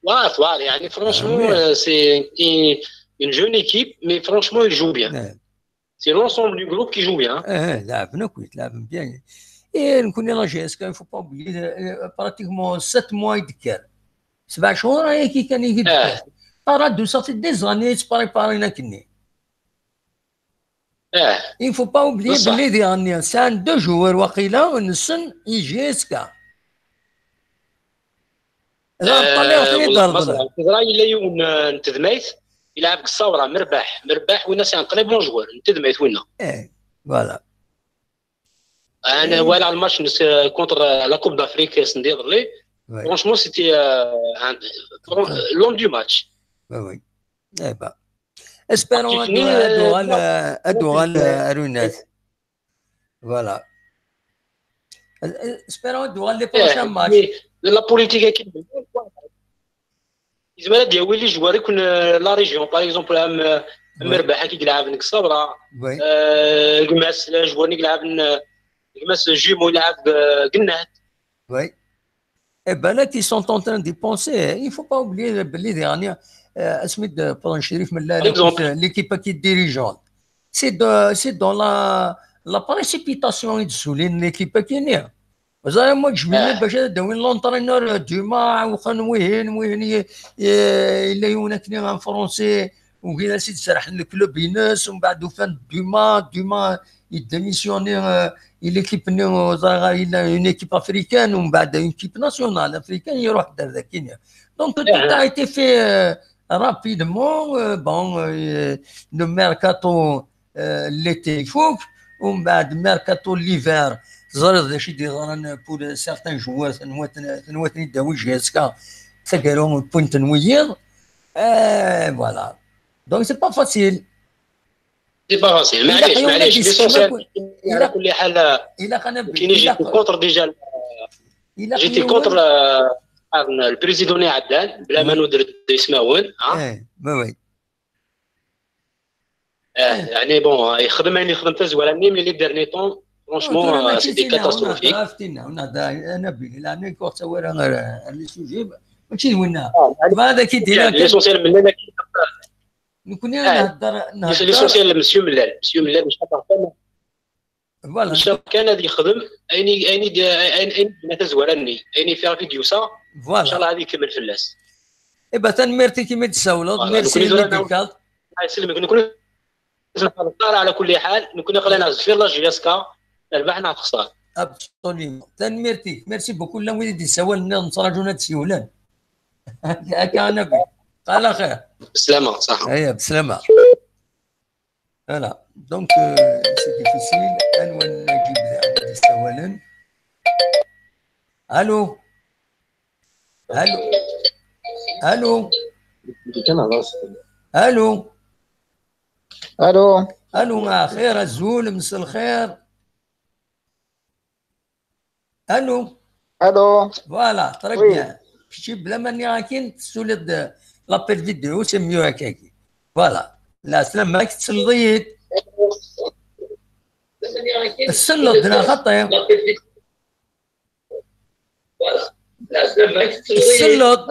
واه، تعار، يعني، فرونشمون، آه، سي اون جون ايكيب، مي فرونشمون، يجو بيان. سي لونسومبل دو غروب كي جو بيان. اه، اه، لعبنا كويس، لعبنا بيان. ايه، نكون لا جي اس كا، فو با اوبليي، آه، براتيكمون سات موا يدكر. سبع شهور هي كي كان يدكر. اه. راه دو صافي دي زاني يتبريبارينا كني. Ah, il faut pas oublier belli diɣen sɛan deux joueurs waqila nessen i J S K. D aṭṭan i ɣef i d-reḍlen. Teẓra yella yiwen, eh, n tedmayt yelɛeb deg Ṣawra, Merbaḥ. Merbaḥ winna c'est un très bon joueur n tedmayt winna. Eh, voilà. Ana walaɣ le match contre, euh, la Coupe d'Afrique, euh, send iḍelli. Franchement, c'était, euh, un, l'homme du match. Oui, oui. Eh ben, espérons ad uɣal, euh, ad uɣal, euh, ar unat. Voilà. Espérons ad uɣal les prochains matchs. La politique, yezmer ad yawi les joueurs ikun, euh, la région, par exemple, am, euh, am Merbaḥ i yelɛaben deg Ṣawra, euh, gma-s, les joueurs i yelɛaben, euh, gma-s Jumeaux yelɛab, euh, deg Nnehd. Oui. Eh ben là, ils sont en train d'y penser. Il faut pas oublier belli diɣen, euh, asmi d-, pardon, Chérif Mellal, l'équipe qui dirigeante. C'est de, c'est dans la, la précipitation i d-ssulin l'équipe-agi-nni. Ẓriɣ ma jbin bac ad d-awin l'entraîneur Dumas, uxen wihin, wihin, i-, i-, yella yiwen akkenni un Français, ugin as-id-serḥen le club-ines, umbeɛd ufan Dumas, Dumas yedémissionner, euh, i l'équipe-nni, euh, ẓriɣ yella une équipe africaine, umbeɛd une équipe nationale africaine, iruḥ-d ar dakkin. Donc tout a été fait, euh, rapidement, euh, bon, euh, le mercato, euh, l'été ifuk, umbeɛd mercato l'hiver, teẓriḍ d acu i d-yeḍran pour certains joueurs, tenwa-ten-, tenwa-ten-id-tawi J S K, tagara point n wiyiḍ. Euh, voilà. Donc c'est pas facile. C'est pas facile. معليش، معليش. L'essentiel, على كل حال, كاين j'étais contre déjà, j'étais contre, euh, le président ني عدان، بلا ما ندر اسماون، ها؟ ايه، oui, oui. آه، يعني bon، يخدم، يعني يخدم تزوير، mais les derniers temps, franchement, euh, c'était catastrophique. عرفتينا، ونهضر، انا بين، لا، انا كنت تصور انا، انا سوجي، ماشي وينا. هذا كي دير، l'essentiel من هنا كي نكون انا نهضر، نهضر. L'essentiel monsieur Mellal، monsieur Mellal، مش هضر كان. Voilà. مش كان غادي يخدم، اين، اين، اين، اين، تزوير اني، اين فيها فيديو سا. Voilà. ان شاء الله غادي يكمل في الناس. اي با، تنميرتي كيما تساولد، merci. الله يسلمك. نكون نتفرج على كل حال، نكون نقرا ناس في la J S K، نربح ناس تخسر. Absolument. تنميرتي، merci beaucoup. لا وين دي سوال نصراجونا تسيولان. هكا انا بي. على خير. بسلامة، صح. اييه، بسلامة. Voilà. Donc, euh, c'est difficile. انوان نجيب دي سوالن. الو. الو. الو. الو. الو. الو، آه، خير، ازول، مسا الخير. الو. الو. Voilà، très bien. كشي بلا ما نيغاكين تسولد l'appel vidéo، c'est mieux هكاكي. Voilà. لا، سلام، ماك تسليت. السلط دنا خطير. السلط.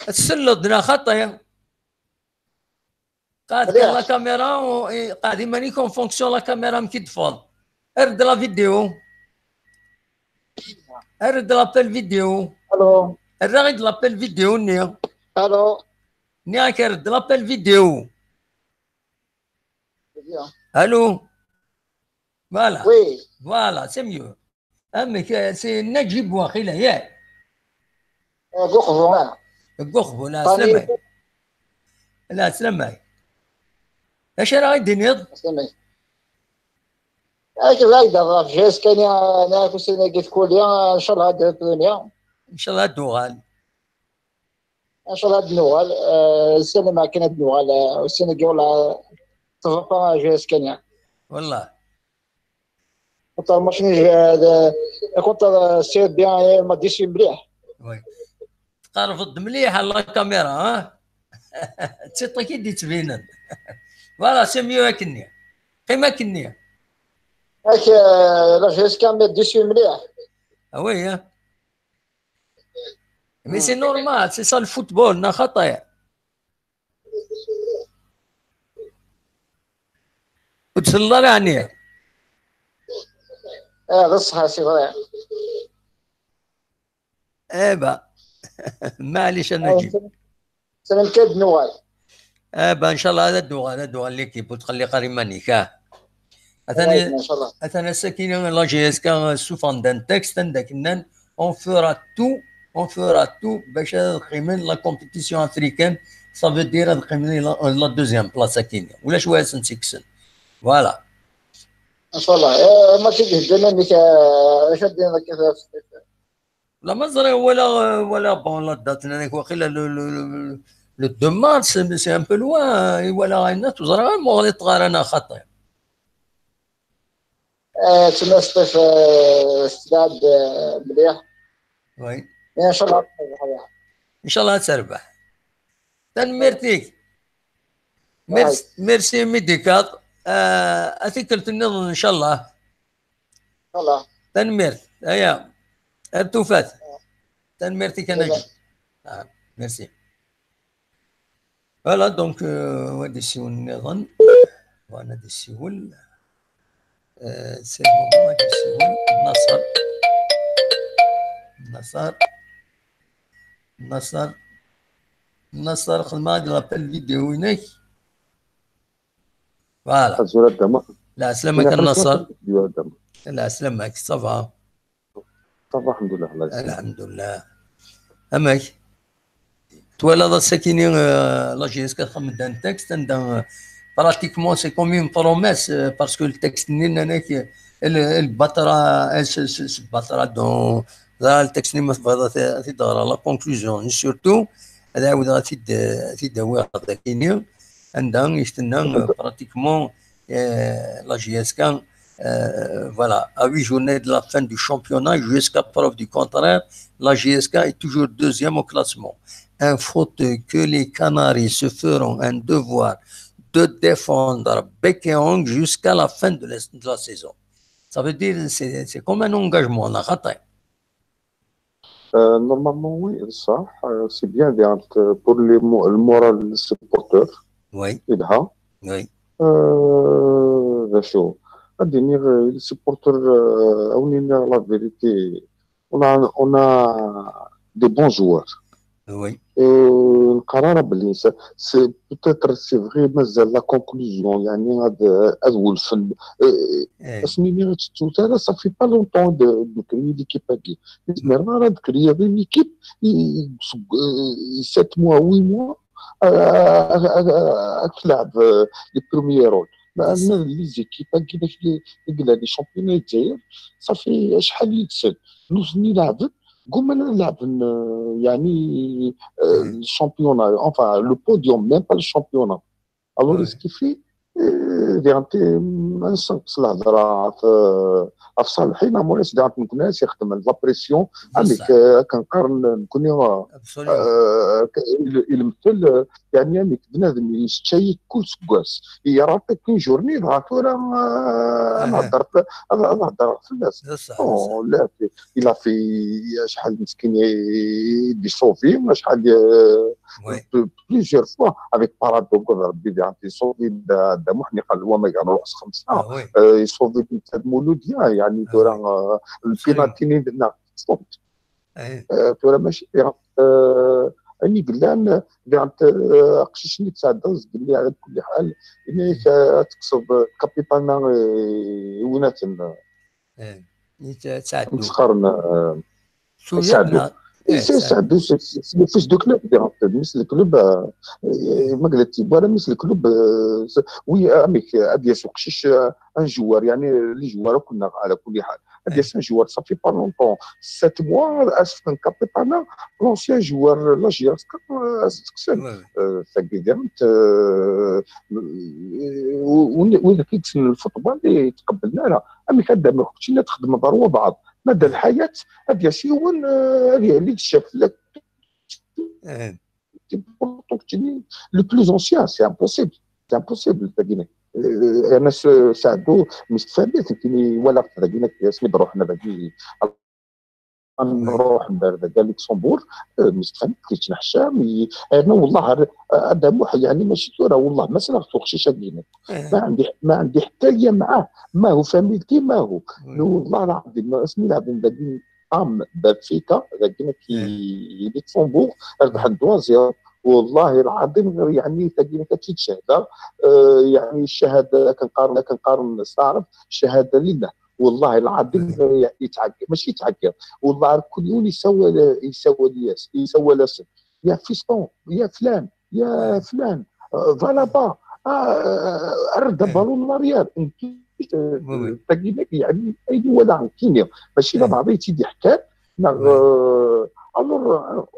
السلط دنا خطير. قاعد كان la caméra و-، إي، قاعد يمانيك en fonction la caméra مكي تفض. ارد la vidéo. ارد l'appel vidéo. الو. الرغد l'appel vidéo ني. الو. ني راك ارد l'appel vidéo. الو. Voilà. Oui. Voilà, c'est mieux. امك سي نجيب واخيلا ياك؟ قخبو، آه. قخبو، لا، سلامي. لا، سلامي. اش راه يدينيض؟ سلامي. اش رايد في جيس كان يا، انا كنت سنة قلت كوليا، ان شاء الله هاد الدنيا. ان شاء الله دوغال. ان شاء الله هاد نوغال، آه، السنة ما كان هاد نوغال، آه، السنة كي والله تفرقنا جيس كان يا. والله. كنت ماشي نيجي، آه، كنت سير بيان، آه، ما ديش مليح. وي. تقرفض مليح على la caméra، ها؟ تسيطي كي دي تبينن. Voilà، c'est mieux هاكني. قيمة كني. هاك، آه، la G S K ما ديش مليح. وي، ها. Mais c'est normal، c'est ça le football، نا خطايا. وتسلى يعني. اه، غير الصحة سي فري. ايبا. معليش انا نجيب. سلام كاد نوال. Ah ben, inchallah, ad d-uɣal, ad d-uɣal l'équipe, ur tqelliq ara iman-ik, ah. Atan, atan ass-agi, la J S K ssufɣen-d un texte anda k-nnan, on fera tout, on fera tout bac ad qqimen la compétition africaine, ça veut dire ad qqimen la, la deuxième place akkin. Ulac wa asen-tt-ikksen. Voilà. Inchallah. Eh, ma tigi hedden amek, eh, acu ad d-iniḍ akka? La ma ẓriɣ wala, wala, bon, la date-nni waqila le, le, le, le deux mars, c'est, c'est un peu loin, i wala ayen ur ẓriɣ ara ma ɣliṭeɣ ara neɣ xaṭi. Eh, ttnaseṭ-, eh, s tebɛed, eh, mliḥ. Oui. Inchallah. Inchallah ad terbeḥ. Tanemmirt-ik. Merci, merci Médicard. Eh, a tikkelt nniḍen inchallah. Voilà. Tanemmirt. Aya. Ar tufat. Tanemmirt-ik a Nagel. Ah, merci. Voilà, donc, euh, wa d-isiwel nniḍen. Wa d-isiwel. Euh, c'est le moment wa d-isiwel. Naṣer. Naṣer. Naṣer. Naṣer, xedmeɣ-ak-d l'appel vidéo-inek. Voilà. Azul a Dda Muḥ. Lɛeslama-k a Naṣer. Lɛeslama-k, ça va? Ça va, alḥemdullah. Alḥemdullah. Amek? Twalaḍ ass-akini, euh, la J S K txemmem-d un texte anda, euh, pratiquement c'est comme une promesse, euh, parce que le texte-nni nnan-ak, euh, elle, elle battra, elle se, se, se battra dans, là, le texte-nni ma tebɣiḍ ad t-, ad t-id-ɣreɣ, la conclusion, et surtout, ad ɛawdeɣ ad t-id-, ad t-id-awiɣ dagini, anda i k-tenna, euh, pratiquement, euh, la J S K, euh, voilà, à huit journées de la fin du championnat, jusqu'à preuve du contraire, la J S K est toujours deuxième au classement. Il faut que les Canaries se feront un devoir de défendre bec et ongles jusqu'à la fin de la, de la saison. Ça veut dire, c'est, c'est comme un engagement, on a raté. Euh, normalement, oui, ça, euh, c'est bien, bien, euh, pour les mo-, le moral des supporters. Oui. Il a. Oui. Euh, d acu? Ad d-iniɣ, euh, les supporters, euh, ad wen-iniɣ la vérité, on a, on a des bons joueurs. Oui. Et nqarr ara belli c'est, c'est peut-être, c'est vrai, mazal la conclusion, يعني, ad, ad wulfen. Euh, eh. Asmi nniɣ ur tettut ara, ça fait pas longtemps de, de créer l'équipe-agi. Ur zmireɣ ara ad créer une équipe, i, i, seg, euh, sept mois, huit mois, euh, ad, ad, ad, ad tleɛb, euh, les premiers rôles. Ma, ma les équipes-agi, les championnats, ça fait acḥal yid-sen. Nutni leɛben, gguman ad leɛben, euh, يعني, euh, le championnat, enfin, le podium, même pas le championnat. Alors, ce qui fait, euh, diɣen ti-, ad nessenqes lehḍra ɣef, ɣef Ṣaleḥ, mais Moris diɣen nekkni ad s-ixdem la pression, amek, euh, akken qqaren nekkni, euh, euh, il, il مثل, euh, يعني, amek bnadem yesseččay kul seggas. Yerra-t akk une journée, dɣa tura, euh, ad nehder, ad, ad hedreɣ fell-as. Oh, la, il a fait acḥal meskin i d-iṣubi, acḥal, euh, plusieurs fois, avec Paradog, Rebbi d-iṣubi Dda, Dda Muḥ, niqal wa ma igan ruḥ s xemsa. Euh, iṣubi-d netta d Mouloudia, يعني, tura, euh, le penalty-nni, neɣ, Eh, tura mačči, eh, ayen i yellan, diɣen, eh, aqcic-nni tesɛeddaḍ zgelli, ɛla kulli ḥal, ini-ak, eh, ad tekkseḍ, eh, kapitana, eh, i win aten, eh, amek s-qqaren, eh, Saɛdu. Eh, Saɛdu, c'est, c'est, c'est le fils de club, diɣen, mmi-s n club, eh, eh, ma yella d tibbura, mmi-s n club, eh, oui, amek, eh, ad d-yas uqcic, eh, un joueur, يعني, les joueurs akk-nneɣ, ɛla kulli ḥal. Ad d-yas un joueur, ça fait pas longtemps, sept mois, ad s-fken kapitana, l'ancien joueur, la J S K, ad s-tekksen. Euh, tagi diɣen, euh, w-, w-, wid i yessnen lfeṭbal, ur t-qebblen ara. Amek ad d-ameɣ keččini ad txedmeḍ ɣer wabɛaḍ? Ma d lḥayat, ad d-yas yiwen, euh, ad yali d ccaf fell-ak. Le plus ancien, c'est impossible. C'est impossible, dagi. Euh, yerna s-, Saɛdu, mmi-s n famille, nekkini walaɣ-t dagi, asmi d-ruḥen dagi, ad nruḥ ber dagi Luxembourg, euh, mmi-s n famille, yettneḥcam, i-, yerna wallah, ar-, Adda Muḥ, يعني, mačči tura, wallah, ma sliɣ-t uqcic-agi. ما عندي، ما عندي حتى ليا معاه، ما هو فاميلتي، ما هو. Mais والله العظيم، asmi leɛben dagi am Benfica, dagi, i Luxembourg, rebḥen trois zéro. والله العظيم غير يعني تاكينا كتشهد، آه، يعني الشهاده كنقارن، كنقارن استعرف الشهاده لله. والله العظيم غير يتعقل، ماشي يتعقل. والله كل يوم يسوى، يسوى الياس، يسوى لاسن. يا فيستون، يا فلان، يا فلان، آه، فالا با، آه، آه، رد بالون لاريير. تاكينا يعني اي ولا كينيا، ماشي لا بعضي تيدي حكام. نغ آه، الور، آه،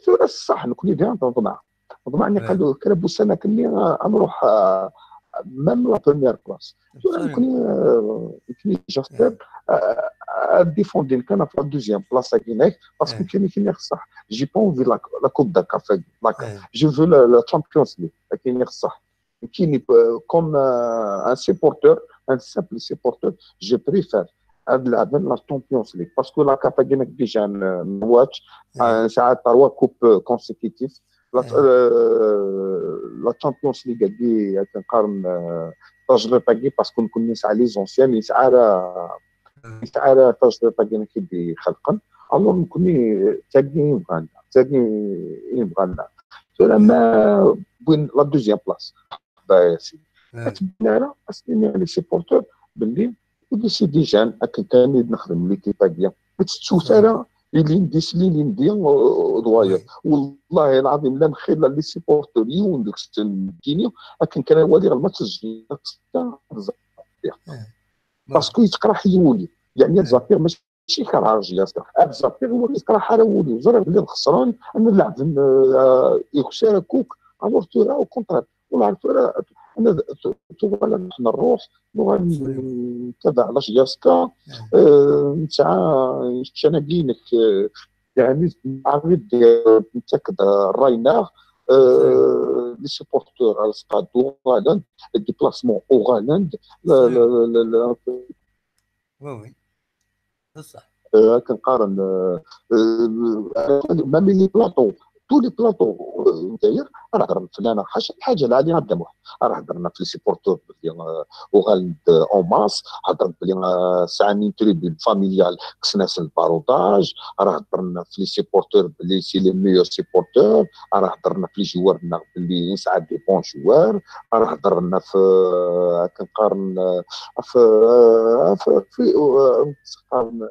ثورة الصح نكوني بيان طمع. طمع اني قالوا كرا بوسانا كني، آه، نروح، آه، مام لا بروميير بلاص. ثورة نكوني، آه، نكوني جاستر، آه، آه، ديفوندي كان في لا دوزيام بلاص هناك، باسكو كيني كيني الصح. جي با اونفي لا كوب دا كافي، لا جو فو لا تشامبيونز ليغ كيني الصح. كيني كوم ان سيبورتور، ان سامبل سيبورتور، جو بريفير هاد اللعبه لا تشامبيونز ليغ، باسكو لا كابا كينك ديجا نواتش ساعات تروا كوب كونسيكيتيف. لا تشامبيونز ليغ كي كنقارن، آه، تجربه كي، باسكو نكون نسعى لي زونسيان، نسعى راه، نسعى راه تجربه كي نكي خلقا. الور نكون تاكي يبغانا، تاكي يبغانا. سولا ما بوين لا دوزيام بلاص. با ياسين. اتمنى راه اسمي لي سيبورتور باللي ودي سي دي جان اكن كان نخدم ليكيب هاديه. ما تتشوف راه لي ليندي سلي ليندي دواير. والله العظيم لا نخير لا لي سيبورتور يون ديك السن كينيا اكن كان والي غير ما تسجل. باسكو يتقرا حيولي، يعني زابير ماشي شي كرهه جي ياسر. هاد زابير هو يتقرا حراولي، زرا بلي خسران، انا نلعب، آه، يخسر كوك، الور تو راه او كونترير. ولا عرفت راه انا تو ولا نحن نروح نتابع لاش ياسكا، آه، نتاع شناقينك، آه، يعني عرفت نتاكد الرايناغ، آه، لي سيبورتور على سقاد اوغالاند، الديبلاسمون اوغالاند، لا لا لا لا. وي وي. بصح آه، كنقارن، آه، آه، ميم لي بلاطو، تو لي بلاطو، آه، داير راه هضر فلان حاجه، الحاجه العاليه غدا واحد. راه هضرنا في لي سيبورتور بلي، آه، اوغالد، آه، اون ماس، هضر بلي، آه، ساعه من تريبي فاميليال كسناس الباروداج. راه هضرنا في لي سيبورتور بلي سي لي ميور سيبورتور. راه هضرنا في لي جوار بلي ساعه دي بون جوار. راه هضرنا في، آه، كنقارن، آه، في، آه، في، في، آه، كنقارن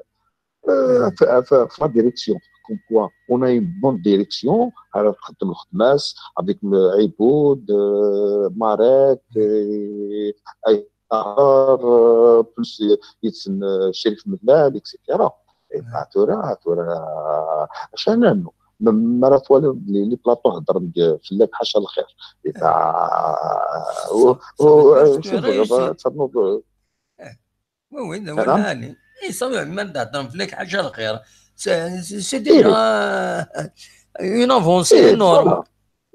آه، ف- ف- في لا ديريكسيون، كوم كوا اون ا اون بون ديريكسيون. راه تخدم الخدماس افيك عبود، آه، ماريت، آه، اي طاهر، آه، بلوس يتسن، آه، شريف ملال، اكسيتيرا. اي با تورا تورا شان انو ما راه توالي لي بلاطو هضر فلاك حاشا الخير. اي با و- و- شوف، تصنوض وي وي، لا ولا هاني. اي صافي، ما تهضر فيك حاجه الخير. سي ديجا اون افونسي نورمال.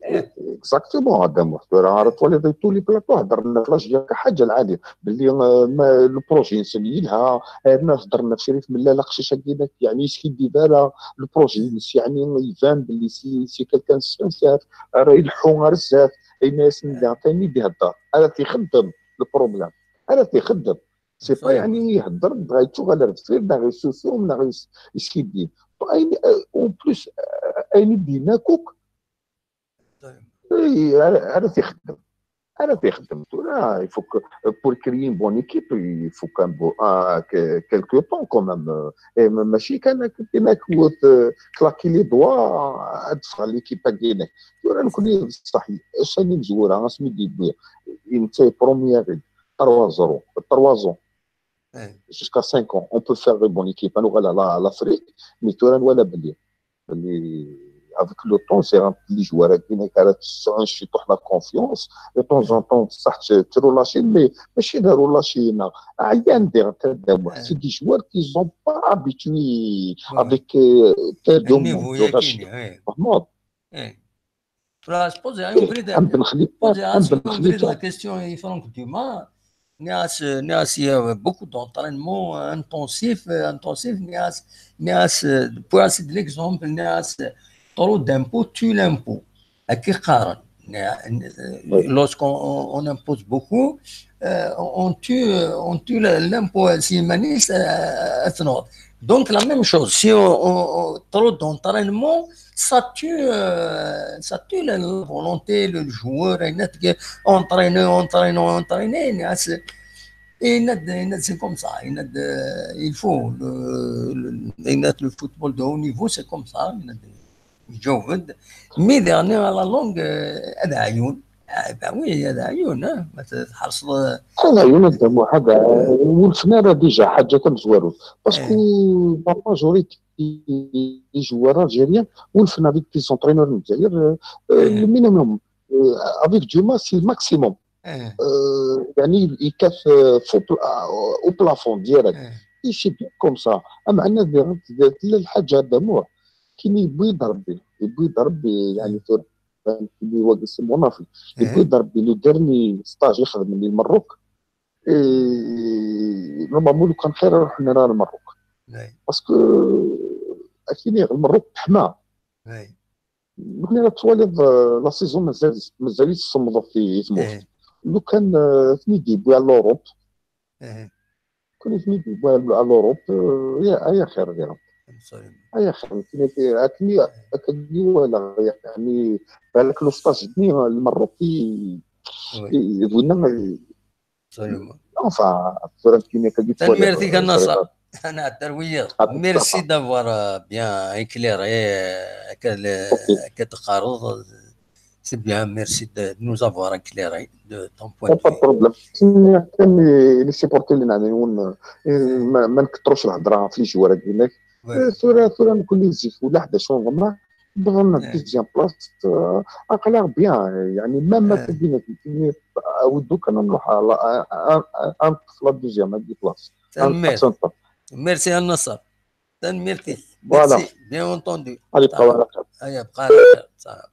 اكزاكتومون، هذا محتوى راه تولي تو لي بلاطو هضرنا في لاج ديال حاجه العاليه باللي، آه، ما- لو بروجي نسمي لها، آه، ما هضرنا في شريف ملال قشيشه كينا يعني سكي ديفارا لو بروجي يعني يبان باللي سي سي كالكان سانسير، راه يلحو غير بزاف. اي ناس ندا ثاني بهضر انا تيخدم البروبليم، انا تيخدم سي با يعني يهضر بغا يتشوف على الرفير، لا غيسوسو، لا غيسكيدين. اون بليس، اين دينا كوك. اي، انا انا تيخدم، انا تيخدم. لا، يفوك بور كريي بون ايكيب، يفوك ان بو كيلكو طون كو ميم. ماشي كان كيما كوت كلاكي لي دوا ادفع ليكيب كينك. ولا نكون صح، شاني مزوره اسمي دي بويا. انت بروميير تروا زيرو، تروا زون. جوسكا سانك اون اون بو فير دي بون ايكيب. انا ولا لا لافريك، مي تورا ولا بلي بلي افيك لو طون سي غان لي جوار كاين هكا راه تسعون شي طوح لا كونفيونس. اي طون زون طون بصح ترو لاشي، مي ماشي دارو لاشي هنا. عيان دير تداوى سي دي جوار كي زون با ابيتوي افيك تير دو موند دو غاشي. فهمت؟ Place, poser un vrai, poser un vrai la question, Franck Dumas. Nias, nias, il y a beaucoup d'entraînement intensif, intensif, nias, nias, pour citer l'exemple, nias, trop d'impôts tue l'impôt. À qui قارن؟ Lorsqu'on on impose beaucoup, euh, on tue, on tue l'impôt, si manis, euh, Donc, la même chose, si on, on- on- trop d'entraînement, ça tue, euh, ça tue la, la volonté, le joueur, et net que entraîner, entraîner, entraîner, et net, et net, c'est comme ça, et net, euh, il faut, le, le, et net, le football de haut niveau, c'est comme ça, et net, يجاوب. Mais dernier à la longue, euh, هذا عيون. Ah, ben oui, هذا عيون, hein. ما تحرص. هذا عيون الدموع هذا. ولفنا راه ديجا حاجه تمزوارو. باسكو لا ماجوريتي لي جوار الجيريان ولفنا افيك دي زونترينور من الجزائر، آه، آه، المينيموم، آه، افيك دو ما سي الماكسيموم. آه. آه، يعني يكاف، آه، فو بلا-، آه، او بلافون ديالك. آه. اي سي بيان كوم سا. اما عندنا دي غنت دارت لا الحاجه هذا مور كي يبغي يضرب بي، يبغي يضرب بي، يعني في اللي هو سي مونافي، يبغي يضرب بي لو ديرني ستاج يخدم لي المروك. إيه، نورمالمون لو كان خير نروح نرى المروك. باسكو اكيني المروك حما. دوك لي تواليض، آه، لا سيزون مازال، مازال يتصمد في ثموت. لو كان، آه، ثني دي بوي على لوروب. كون ثني دي بوي على لوروب، آه، يا، يا خير يا رب. يا خير، كاين في، هاكني، هاكني ولا، يعني، بالك لو ستاج دني المروكي يبغينا. اونفا، كيما كدير. تنميرتك النصر. انا عدار وياك. ميرسي دافوار بيان اكليري كتقارض. سي بيان، ميرسي دو نوز افوار اكليري دو تون بوين. Pas de problème. كاين لي سيبورتي اللي نعني ون-، ما، ما نكثروش الهضره في لي جوار هذيك. ثورة، ثورة نكون لي زيف ولا حدا شو نظن. بغينا دوزيام بلاص، آه، اقلا بيان، يعني، ما، ما تبينا، ودوك انا نروح على، آه، آه، آه، آه، في لا دوزيام، هادي بلاص. تنمير. ميرسي النصر. تنميرتي. فوالا. ميرسي، بيان اونتوندو. غادي بقاو على خير. ايا بقى على خير. صافي.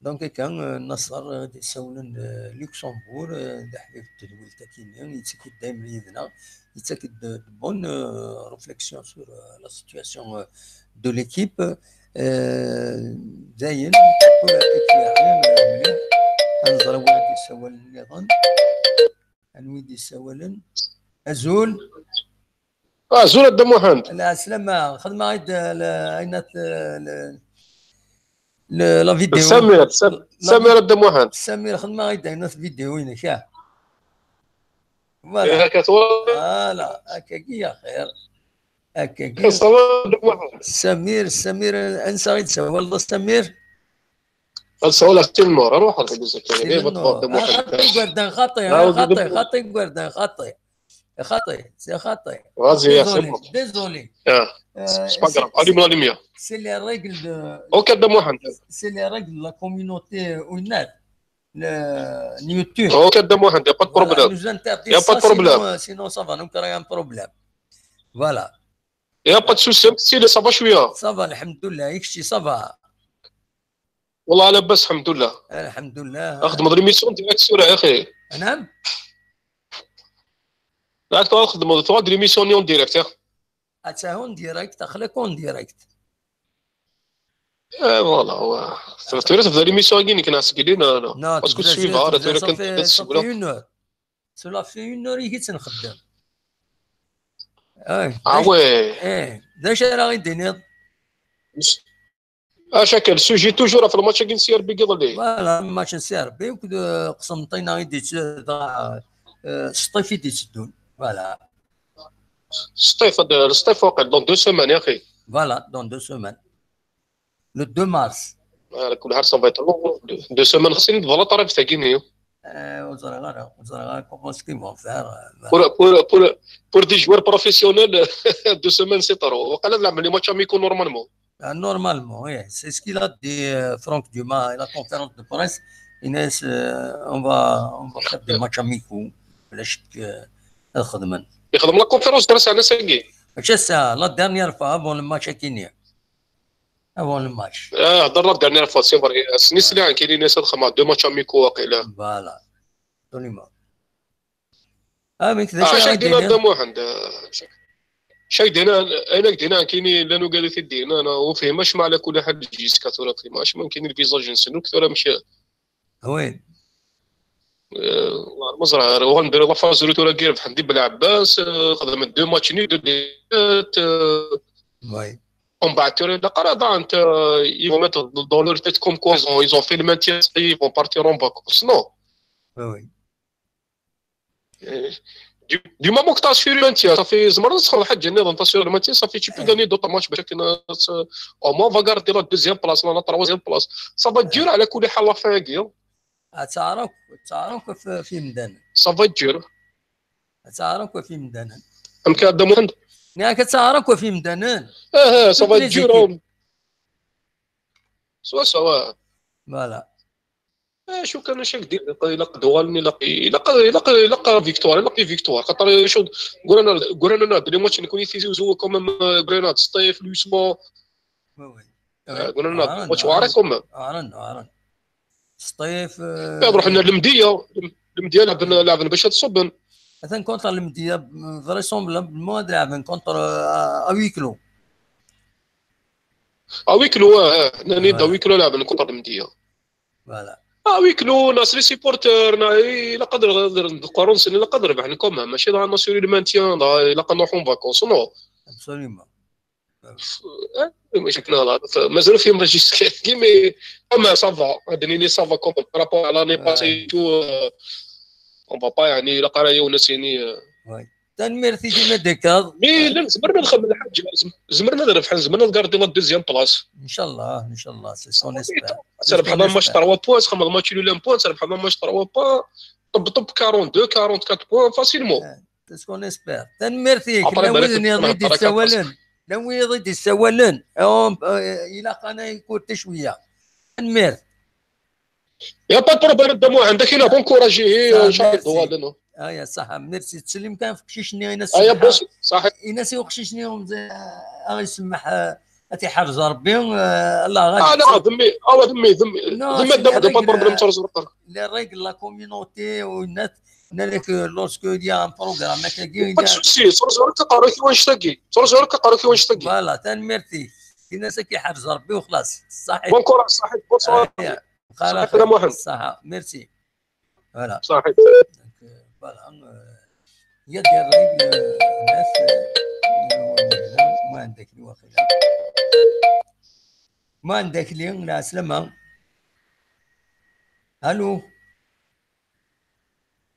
دونك كان النصر غادي يسولن لوكسمبور، آه، دحلي في التدويل تاكيني، يتاكد دايما يدنا، يتاكد بون ريفليكسيون سور لا سيتوياسيون دو ليكيب. زين، كل اكيب مليح. كنزرب واحد يسول نظن. انوي دي سوالن. ازول. اه، ازول الدم محمد. العسلامة، خدمة عيد ل-، عينات ل-، ل-، لا فيديو. سمير، سم-، سمير الدم محمد. سمير، خدمة عيد عينات فيديو وينك، ها؟ فوالا. هكا توا. فوالا، هكا يا خير. هكا كي صباح الدم محمد. سمير، سمير، انسى غير تسوى الله سمير. غتسولها حتى النور، روح هذا بزاف. غير النور. خطي قردان، خطي، خطي، خطي قردان، خطي. خطي، سي خطي. غازي يا سي. ديزولي. اه. سي با غراف. الي من لا لوميير. سي لي ريغل دو. اوكي، دم واحد. سي لي ريغل لا كوميونيتي وينات. ل-، اليوتيوب. اوكي، دم واحد، يا با دو بروبليم. يا با دو بروبليم. سينو سافا، دونك راهي ان بروبليم. فوالا. يا با دو سوسي، سي لي سافا شويه. سافا، الحمد لله، يكشي سافا. والله لاباس، الحمد لله. الحمد لله. اخدم ليميسيون ديريكت سور يا اخي. نعم. راك تخدم، تخدم ليميسيون اون ديريكت يا اخي. اتساهون ديريكت، اخليك اون ديريكت. اي فوالا، هو. تبدا ليميسيون كي نيك ناس كي دينا، لا. باسكو تسوي فار، تبدا كنت تسوي. سو لا في اون اور يجي تنخدم. اي. اه وي. اي، داش راه يديني. اش هكا السوجي توجور في الماتش كي نسير بي قبل لي. فوالا، ماتش نسير بي وكد قسم طينا يدي تسد، آه، سطيف يدي تسدون. فوالا. سطيف، هاد السطيف واقع دون دو سيمين يا اخي. فوالا، دون دو سيمين. لو دو مارس. آه، كل حرصة بيت دو سيمين خصني نتفضل طرف تاكينيو. آه، وزرغارة، وزرغارة، كومون سكي فون فير. بور، بور، بور، بور دي جوار بروفيسيونيل، دو سيمين سي طرو. وقال نلعب لي ماتش اميكو نورمالمون. نورمالمون، وي. سي سكي لا دي، آه، فرانك دوما، لا كونفيرونس دو بريس. ايناس، آه، اون فا، اون فا فير دي ماتش اميكو. بلا شك، آه، خدمن. يخدم لا كونفيرونس دو بريس على ساكي. ماشي سا، لا ديرنيير فوا افون الماتش كينيا. افون الماتش. اه، هضرنا ديرنيير فوا، سي فري. سنيس اللي كاينين ناس الخدمة، دو ماتش اميكو واقيلا. فوالا. تونيما. اه، ميك ذا شي دينا دم واحد. شي دينا، انا دينا كاينين لا نقال في الدين، انا وفهم اش ما على كل حد جيس كاثورا كلمه، اش ممكن الفيزاج نسنو كثورا مش. وين؟ Euh, ma ẓriɣ, uɣalen diri la phase retour-agi, rebḥen di Belɛebbas, euh, xedmen deux matchs nuls, deux défaites, euh, Oui. ومن بعد tura la قرار ضاع انت. Ils vont mettre dans leur tête comme quoi ils ont, ils ont fait le maintien, ça y est, ils vont partir en vacances. Non. Oui, oui. Euh, du, du moment que tu as assuré le maintien, ça fait زمرنا ندخل حاجة نظام, tu assures le maintien, ça fait tu peux gagner d'autres matchs, باش كنا, au moins on va garder la deuxième place, la troisième place. Ça va être dur على كل حال la fin. تعرف تعرف في في مدن Ça va être dur. تعرف في مدن أم كان هذا محمد. ياك تعرف في مدن اه اه, ça va être dur. سوا سوا. Voilà. آه، شو كان شاك دير؟ إلا قدوغالني، إلا إلا إلا فيكتوار، إلا فيكتوار. خاطر شو قلنا، قلنا لنا بلي ماتش نكون يتيزي وزو كومام غريناد سطيف لوسمون. Oui, oui. قلنا لنا ماتش واعر كومام. عارن عارن. سطيف. آه، رحنا للمدية، المدية لعبنا لعبنا باش تصبن. مثلا كونتر المدية. Vraisemblablement لعبنا كونتر à huis clos. À huis clos, اه. ناني بدا à huis clos لعبنا كونتر المدية. Voilà. À huis clos, ناس les supporters, نا إلا قدر قدر نقارن سنة إلا قدر ربحنا كومام, ماشي ضا ناسيوري لو مانتيان, ضا إلا قدر نروحو فاكونس, نو. Absolument. ماشي كنا مازال فيهم جيست كيما كومام ça va, هاد ليني ça va كومام, par rapport à l'année passée et tout. On va pas يعني إلا قرا يونس يعني. تنميرتي كيما ديكا. مي لا, زمرنا نخمم الحاج, زمرنا نربح, زمرنا نكاردي la deuxième place. ان شاء الله, ان شاء الله, c'est ce qu'on espère. تربح هذا الماتش trois points, تخمم الماتش الاولى بوان, تربح هذا الماتش trois points, طب طب quarante-deux, quarante-quatre points facilement. C'est ce qu'on espère. تنميرتي. لو يضيد يسولن, لو يضيد يسولن, إلا قانا يكون تشوية. تنميرت. يا با بروبليم دو مو عندك هنا بون كوراجي. ان شاء الله. اه يا صح, ميرسي. تسلم كان في قشيشني انا. ايا بوس صحيح. انا سي قشيشني. اه يسمح, اتي حافظ ربي. الله غالب. اه لا, ذمي, اه ذمي ذمي ذمي دابا با بروبليم ترزرق. لي ريغل لا كوميونيتي والناس هنا لك لورسكو ديال ان بروغرام هكا كاين. با سوسي, ترزرق قارو كي واش تاكي, ترزرق قارو كي واش تاكي. فوالا, تنميرتي. الناس كي حافظ ربي وخلاص. صحيح. بون كوراج صاحيت, بون سوار. صحيح يا محمد. صح, ميرسي. Voilà. صحيت. Voilà. هي ديال الريغل الناس. ما عندك الوقت. ما عندك لي. لا سلامة. الو.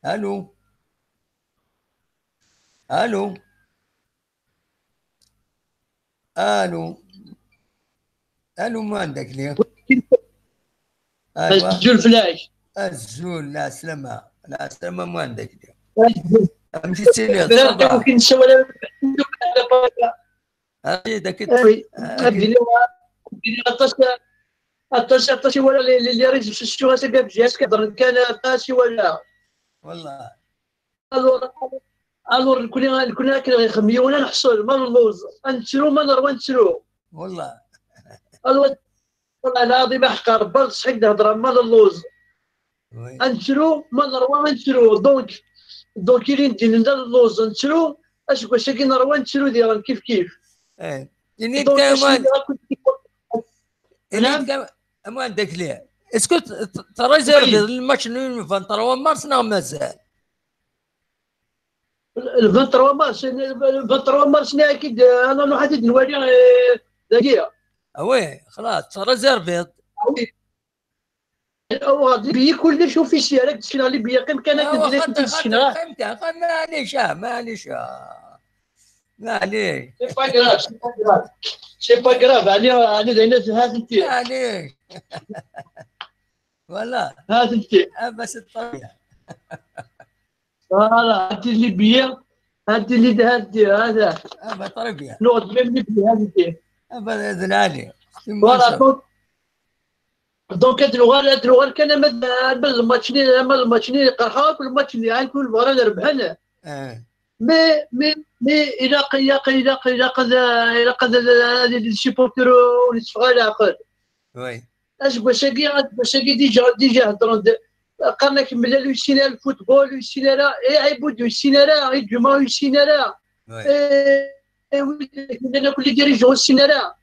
الو. الو. الو. الو, ما عندك لي. ايوا. الزول فلاش. الزول, لا سلامة, لا سلامة, ما عندك لي. مشيتي لي. كنت سوالف. هذه داك. وي. ديري عطاش, عطاش, عطاش ولا لي, لي, لي ريزو سوسيو هذا كاع بجهاز كيهضر كان عطاش ولا. والله. الور, الور كنا, كنا كنا خميونا نحصل ما نلوز, نترو ما نروى نترو. والله. الور, والله العظيم حق ربي صحيت الهضره ما نلوز. نترو ما نروى نترو, دونك, دونك الي ندير نلوز نترو, اش واش كي نروى نترو ديالنا كيف كيف. ايه. يعني كمان. نعم. كمان, ما عندك ليه. اسكو تريزيرفي الماتش le vingt-trois mars نا مازال؟ Le vingt-trois mars, le vingt-trois mars نا اكيد انا نروح اكيد نوالي دقيقه. وي, خلاص تريزيرفي. وي. هو لي بيي كلش اوفيسيال, راك تسكن لي بيا كان كان كنت تسكن. معليش, اه, معليش, اه. معليش. C'est pas grave, c'est pas grave. C'est pas grave, علي, علي داينا هاك انت. معليش. ولا. هاك انت. بس الطبيعة. فوالا, هادي اللي بيا, هادي اللي هادي هذا. اه, طريقة. نوض ميم اللي بيا هادي. اه, هذا العالي. فوالا, دونك, دونك هاد الوغال, هاد الوغال كان ما, ما الماتشني, ما الماتشني قرحه, كل ماتش اللي عايكون الوغال ربحنا. اه. مي, مي, مي, إلا ق-, إلا ق-, إلا ق-, إلا قد, إلا قد هذه السيبورتور ونتفغى العقل. وي. اش باشاكي, اش باشاكي ديجا, ديجا هضروا د-, قال لك ملال يسينا الفوتبول, يسينا راه, اي عيبود يسينا راه, اي جمعة يسينا راه. اي, اي وليدك, انا كل ديريجون يسينا راه.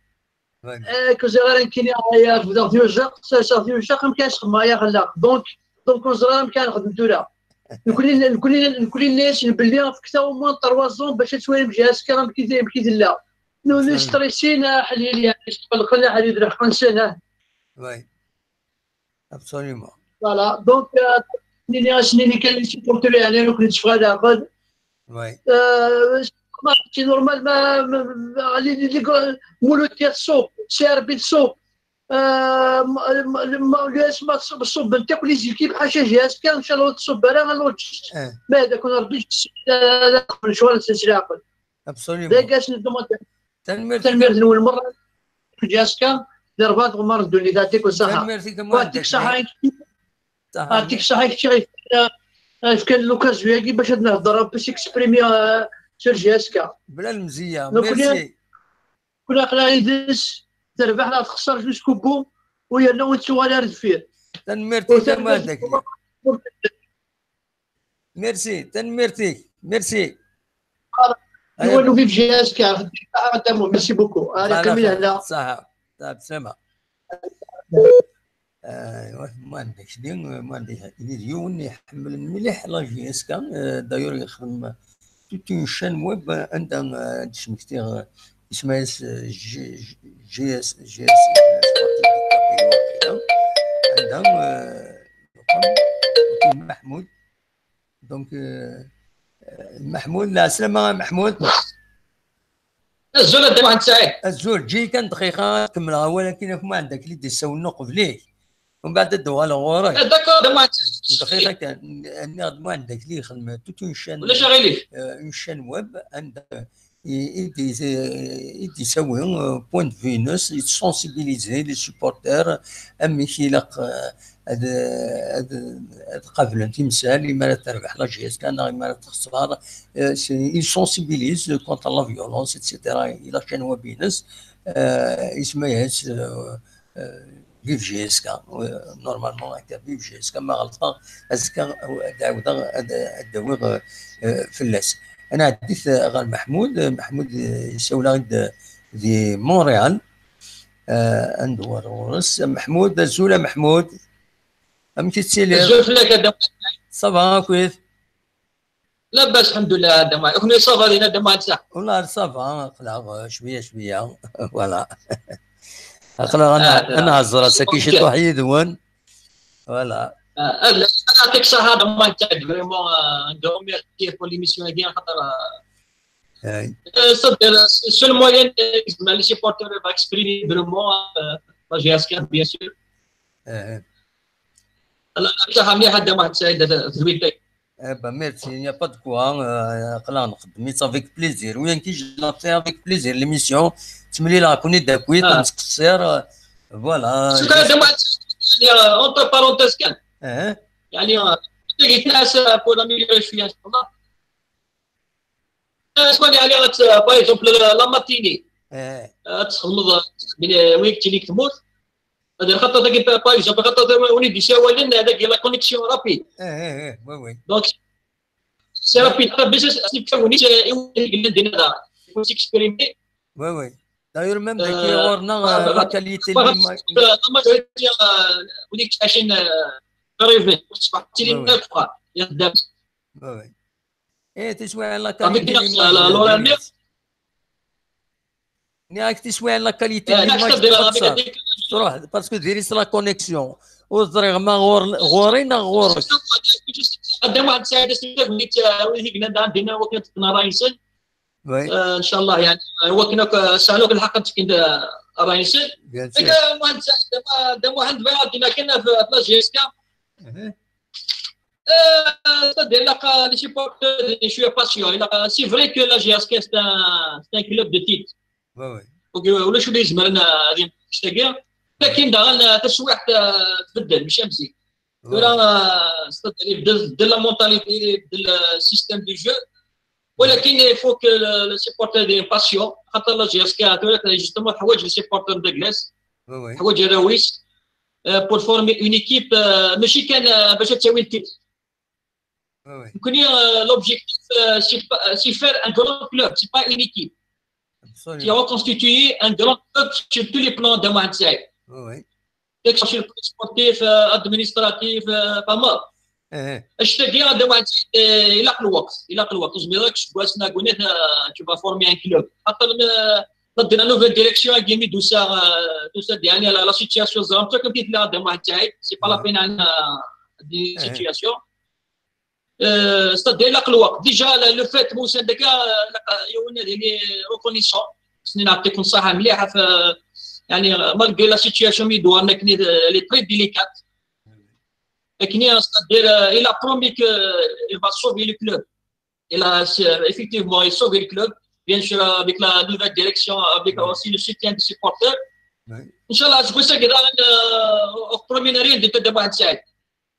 اي كوزي غير كيني يا فدغ ديوجا, سا ديوجا, كم كاش خما يا غلا. دونك, Donc ur neẓri ara amek ara nexdem tura. Nekkni nekkni nekkni nna-yasen belli fket-aɣ au moins trois ans bac ad twalim J S K amek i amek i tella. Nuni stressina, ḥlil, yeɛni, tqelqen, ḥlil d leḥq-nsen, ah. Oui. Absolument. Voilà. Donc, euh, nini-as nini kan les supporters, yeɛni, ur ken-tteffeɣ ara leɛqel. Oui. Euh, c'est normal, c'est normal, ma, ma, ma, les, les, les, Mouloudia تصوب, C R B تصوب. Euh, ma, ma, ma, l'U S ma تصوب, تصوب, انت كل les équipes حاشا J S K, إن شاء الله تصوب برا، غنوجد. آه. ما هذا كون ربي لا، لا، لا، شو هذا سلسلة عقل. Absolument. داك اش نضمن. تنميرتك. تنميرت نول مرة. J S K، دربات غمار الدنيا، يعطيك الصحة. تنميرتك ما يعطيك عندك. الصحة. صح. يعطيك الصحة، كي غير كان لوكازيون كي باش نهضر باش اكسبريمي، آه، سور J S K. بلا المزية. Donc, Merci. كل اخر يدس تربح لا تخسر جوسكو بو، ويلا وانت ولا دفير. تنميرتك ما عندك. Merci. تنميرتك. Merci. نولوا في J S K. ميرسي بوكو. انا كمل هنا. صح. صح، بسلامة. ايوا، ما عندكش دين، ما عندكش دين. اليوم يحمل مليح la J S K، آه، دايور يخدم toute une chaîne web، آه، عندها، آه، تسميتي، آه، اسمها س-، J-، J-، J S، J S، عندها، آه، محمود. Donc، آه، آه، محمود، لا، سلامة محمود. الزول هذا واحد سعيد. الزول، جي كان دقيقة كملها، ولكن ما عندك اللي دي ساونو قبليك. ومن بعد الدوال غورك. داكور، هذا واحد دقيقة كان، أنا ما عندك اللي يخدم toute une chaîne، ولا شغاليك؟ آه، une chaîne web، عندها ي-، يدي، يدي يسوي، آه، point de vue ناس، يسونسيبيليزي les supporters، أمي كي يلاق، آه، هاد، هاد، هاد قابلن تمثال، إما راه تربح la J S K، إما راه تخسر، آه، سي، يسونسيبيليز contre la violence، et cetera. إلا كان هو بينس، آه، يسمى يهز، آه، آه، vive J S K، آه، normalement هكا vive J S K، ما غلطة، أزكى، أو أدعوض، أد-، أدعوض، آه، فلاس. أنا عديت، آه، غير محمود، آه، محمود، آه، يساولا غير د-، دي مونريال، آه، أندور غورس. محمود، أزول محمود. أمك تسيلي؟ الزول فلاك هذا. صافا، كويس. لاباس الحمد لله، هذا ما يخلي صافا لينا، هذا ما تسع. والله صافا، قلع شوية شوية. Voilà. أقلع أنا، آه، أنا هزرة، ساكي شي أوكي. طوح يدون. Voilà. آه، لا، أنا يعطيك الصحة، هذا ما تسع، vraiment، آه، عندهم ميرسي pour l'émission هذه، خاطر، آه، هاي. آه، c'est-à-dire، آه، c'est le moyen، آه، زعما les supporters يبغى يكسبريمي vraiment، آه، la J S K، bien sûr. آه. لا، لا، صحة مليحة، هذا ما تسع، هذا في الويكاند. Eh ben, merci, il n'y a pas de quoi. آه، أقلع نخدم، c'est avec plaisir. وين كي جي، c'est avec plaisir. L'émission، تملي لا كوني داكويت، آه. نتقصر، آه، voilà. شكرا، هذا ما تسع، يعني، آه، entre parenthèses كان. آه. يعني، آه، تيجي ناس، آه، pour améliorer شوية إن شاء الله. آه، اسمعني عليها، آه، par exemple، la matinée. آه. آه، تخمض، آه، من، آه، وين كتينيك تموت. هذا الخطة ذاك، par exemple، الخطة ذاك وين يدي سوالين، هذاك la connexion rapide. آه، آه، آه، oui, oui. Donc، c'est rapide. حتى باش تكوني، آه، يولي لنا دينا هذا. يكون s'exprimer. Oui, oui. D'ailleurs, même آه، كي غورنا، آه، آه، la qualité آه، de l'image. آه، آه، وليك عشان، آه، قريبين. صباح تيلي Oui, oui. نلقى. يا خدام. Oui, oui. إيه، تسوى على la صافي، qualité de كاين l'image. la، la، la، ني راك تسوى على la qualité آه، de لا، l'image c'est-à-dire، تقدر تصار. تروح parce que ديري la connexion. وزريغ ما غور، غوري نا غورك. قدام واحد الساعة، وليت، آه، وين هيك لنا عندنا وكانت رايسن. Oui. آه، إن شاء الله، يعني، آه، هو كنا ك-، سالوك الحق تكين، آه، رايسن. Bien sûr. هيك، آه، واحد الساعة، دابا، دابا واحد البيان عندنا كنا في، في la J S K. أها. آه، c'est-à-dire، إلا قا-، les supporters شوية passion، إلا قا-، c'est vrai que la J S K c'est un، c'est un club de titre. Oui, oui. Donc، ولا شو اللي يزمرنا هذه الشتاقية. لكن داغن تسويح ت-، تبدل، ماشي مزيك. Oui. ثورة، آه، c'est-à-dire، بدل، بدل la mentalité، بدل le système de jeu. ولكن il faut que le، le supporter ait une passion. خاطر la J S K، ثورة، justement، تحوج les supporters de glace. Oui, oui. تحوج الراويس، آه، pour former une équipe، آه، ماشي كان، آه، باش تساوي le titre. Oui, oui. Donc, euh, l'objectif, euh, c'est pas-، c'est faire un grand club, c'est pas une équipe. C'est Absolument. reconstituer un grand club sur tous les plans de Mohamed Saïd. Oui, oui. Yak chercher le côté sportif, euh, administratif, euh, pas mal. Act-agi ad d-awiɣ, euh, ilaq lweqt, ilaq lweqt. Ur zmireɣ ad k-seg wass n agunit, euh, tu vas former un club. Xaṭer, euh, la nouvelle direction agi mi d-tusa, euh, tusa-d, yeɛni, la, la situation ẓramt akk amek i tella, a Dda Muḥend Saɛid, c'est pas la peine, euh, di situation. Euh, c'est-à-dire, ilaq lweqt. Déjà, le, le fait, Moussa, daka, euh, ilaq, yiwen ad yili reconnaissant. Snin, nɛṭikum ṣṣaḥa mliḥ ɣef, euh, yeɛni, malgré la situation mi d-tuɣal, akken, euh, elle est très délicate. Akken, c'est-à-dire, euh, il a promis que, euh, il va sauver le club. Il a, euh, effectivement, il sauve le club. Bien sûr, avec la nouvelle direction, avec aussi le soutien des supporters. Inchallah, c'est pour ça que, euh, au premier rien de Dda Muḥend Saɛid.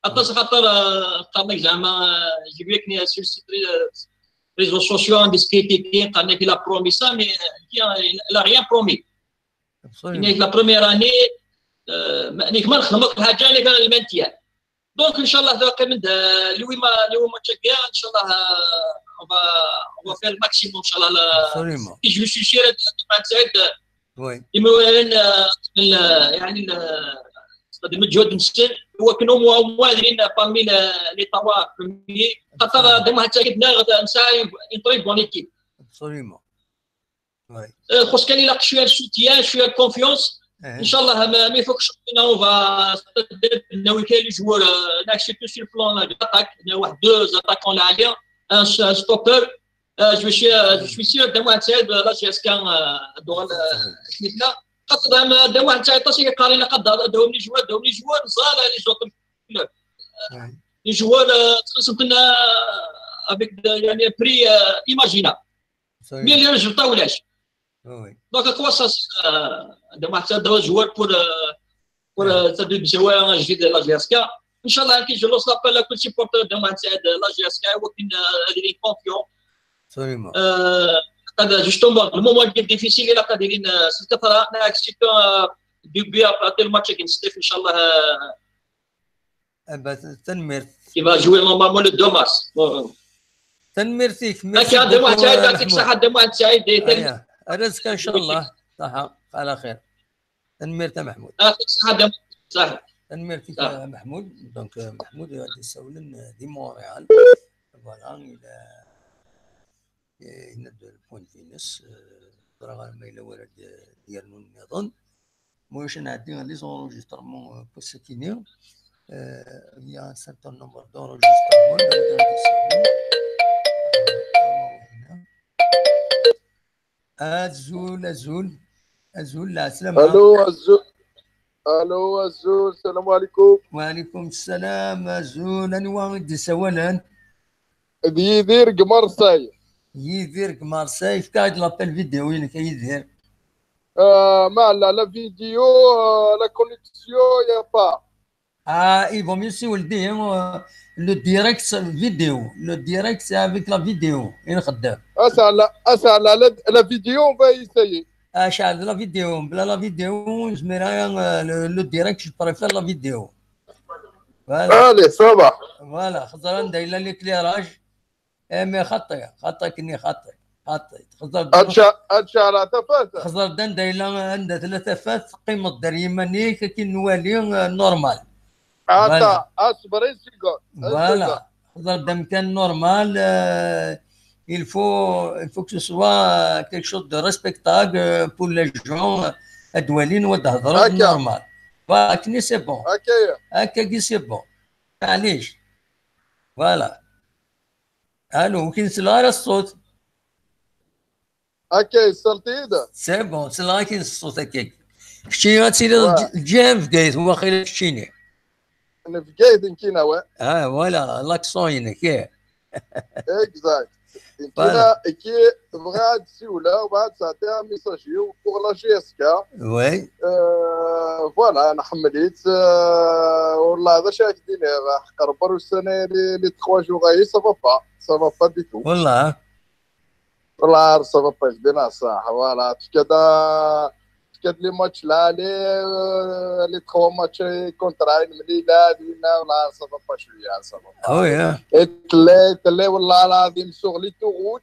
Aṭas xaṭer, euh, qqaren-ak zeɛma, euh, j'ai vu akken sur les, euh, réseaux sociaux, des critiques, qqaren-ak il a promis ça, mais, euh, il a rien promis. Absolument. La première année, euh, ma, nek ma nexdem akk lḥaǧa, nek ara lmantya. Donc, inchallah, tura qqimen-d, euh, le huit ma-, le huit match-agi, inchallah, euh, on va, on va faire le maximum, inchallah. Absolument. Et je suis sûr, euh, imawlan, euh, l-, yeɛni, l-, c'est-à-dire, lmeǧhud-nsen, i wakken au moins, au moins ad ilin parmi le, les trois premiers. Xaṭer, euh, Dda Muḥend Saɛid, nesɛa une très bonne équipe. Absolument. Euh, xus kan ilaq cwiya n soutien, cwiya n confiance. Inchallah, ma, ma ifuk championnat, on va, c'est-à-dire, nawi kan les joueurs, euh, surtout sur le plan de l'attaque, on a deux attaquants là, un, un stopper. Euh, je suis, euh, je suis sûr, Dda Muḥend Saɛid, euh, la J S K, euh, ad tuɣal, euh, akken tella. Xaṭer, euh, Dda Muḥend Saɛid, aṭas i yeqqaren, ilaq ad d-, ad d-awin les joueurs, ad d-awin les joueurs, neẓra, euh, les autres clubs. Euh, les joueurs, euh, ttxelliṣen-ten, euh, avec de, yeɛni, un prix, euh, imaginable. Mais les résultats, ulac. Donc, à quoi ça sert, euh, de mettre deux joueurs pour, euh, pour, euh, ça, de jouer un jeu de la J S K. Inchallah, je lance l'appel à tous les supporters de Dda Muḥend Saɛid, de la J S K, ou qui, euh, est confiant. Absolument. Euh, justement, le moment qui est difficile, il a pas de, euh, c'est que, euh, du but à partir le match against Steph, inchallah, euh, Ah bah, tanemmirt. Qui va jouer normalement le deux mars. Tanemmirt-ik. Merci beaucoup, Dda Muḥend Saɛid, Mahmoud. Ar azekka, inchallah. Ṣaḥa, ɛla xir. Tanemmirt a Mahmoud. Yɛṭik ṣṣaḥa, Dda Muḥend. Tanemmirt-ik a Mahmoud. Donc, euh, Mahmoud ad d-isawlen, euh, di Montréal. Voilà, il a, il a de point de vue-ines. Euh, ẓriɣ ma yella wara d-, d-yernu nniḍen. Moi, je n'ai dit les enregistrements, euh, pour ce qui est, euh, il y a un certain nombre d'enregistrements. Azul, azul, azul, la salama. Allô, azul. Allô, azul, salam alaikum. Wa alaikum salam, azul, anwa i d-isawalen? D Yidir deg Marseille. Yidir deg Marseille, fka-d l'appel vidéo-inek a Yidir. Euh, ma la, la vidéo, euh, la connexion, y a pas. Ah, il vaut mieux si on le dit, hein, euh, le direct vidéo. Le direct, c'est avec la vidéo. Ah, ça, la, ah, ça, la, la, la vidéo, on va essayer. Ah, ça, la vidéo. Bla la vidéo, je mets rien, euh, le, le direct, je préfère la vidéo. Voilà. Allez, ça va. Voilà, xaṭer anda yella l'éclairage. Eh, mais xaṭi, xaṭi, kenni xaṭi, xaṭi. Txeẓẓer-d. Ad ca-, ad caɛleɣ tafat. Xeẓẓer-d anda yella, anda tella tafat, teqqimeḍ-d ar yiman-ik, akken nwali, euh, normal. Voilà. Voilà. Xeẓẓer-d amkan normal, euh, il faut, il faut que ce soit quelque chose de respectable, euh, pour les gens, euh, ad walin, ad hedren normal. Voilà, akken c'est bon. Akkagi c'est bon. Maɛlic. Voilà. Allô, ur k-in-selleɣ ara ṣṣut. Akka, yesserti-d? C'est bon, selleɣ-ak-in ṣṣut akka. Keččini ad tiliḍ lǧiha n Bgayet, waqila keččini. N Bgayet, nekkini, ouais. Ah, voilà, l'accent-inek, ih. Exact. Nekkini, bɣiɣ ad siwleɣ, bɣiɣ ad sɛeddiɣ amessage-iw pour la J S K. Oui. Euh, voilà, nḥemmel-itt. Euh, wallah, d acu ara k-d-iniɣ, ḥeqq Rebbi, ussan-a, les, les trois jours-ayi, ça va pas. Ça va pas du tout. Wallah. Wallah, ça va pas, je dis ça. Voilà, tefka-d, tefka-d les matchs-a, les, euh, les trois matchs contre Ain Melila, dinna, wallah, ça va pas, cwiya, ça va pas. Ah oui, hein. Et les, les, wallah, là, sur l'autoroute,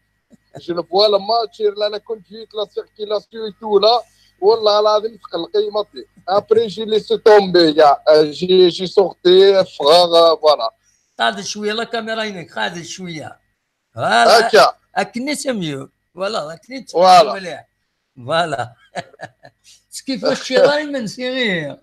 je le vois le match, la, la conduite, la circulation et tout, là. والله العظيم تقلقي مطي. Après, j'ai laissé tomber, ya. Euh, j'ai, j'ai sorti, ffɣeɣ, euh, voilà. قعد شويه لا كاميرا هناك، قعد شويه. Voilà. هكا. اكني c'est mieux. Voilà، اكني Voilà. مليح. Voilà. كيفاش شي راي من سيري؟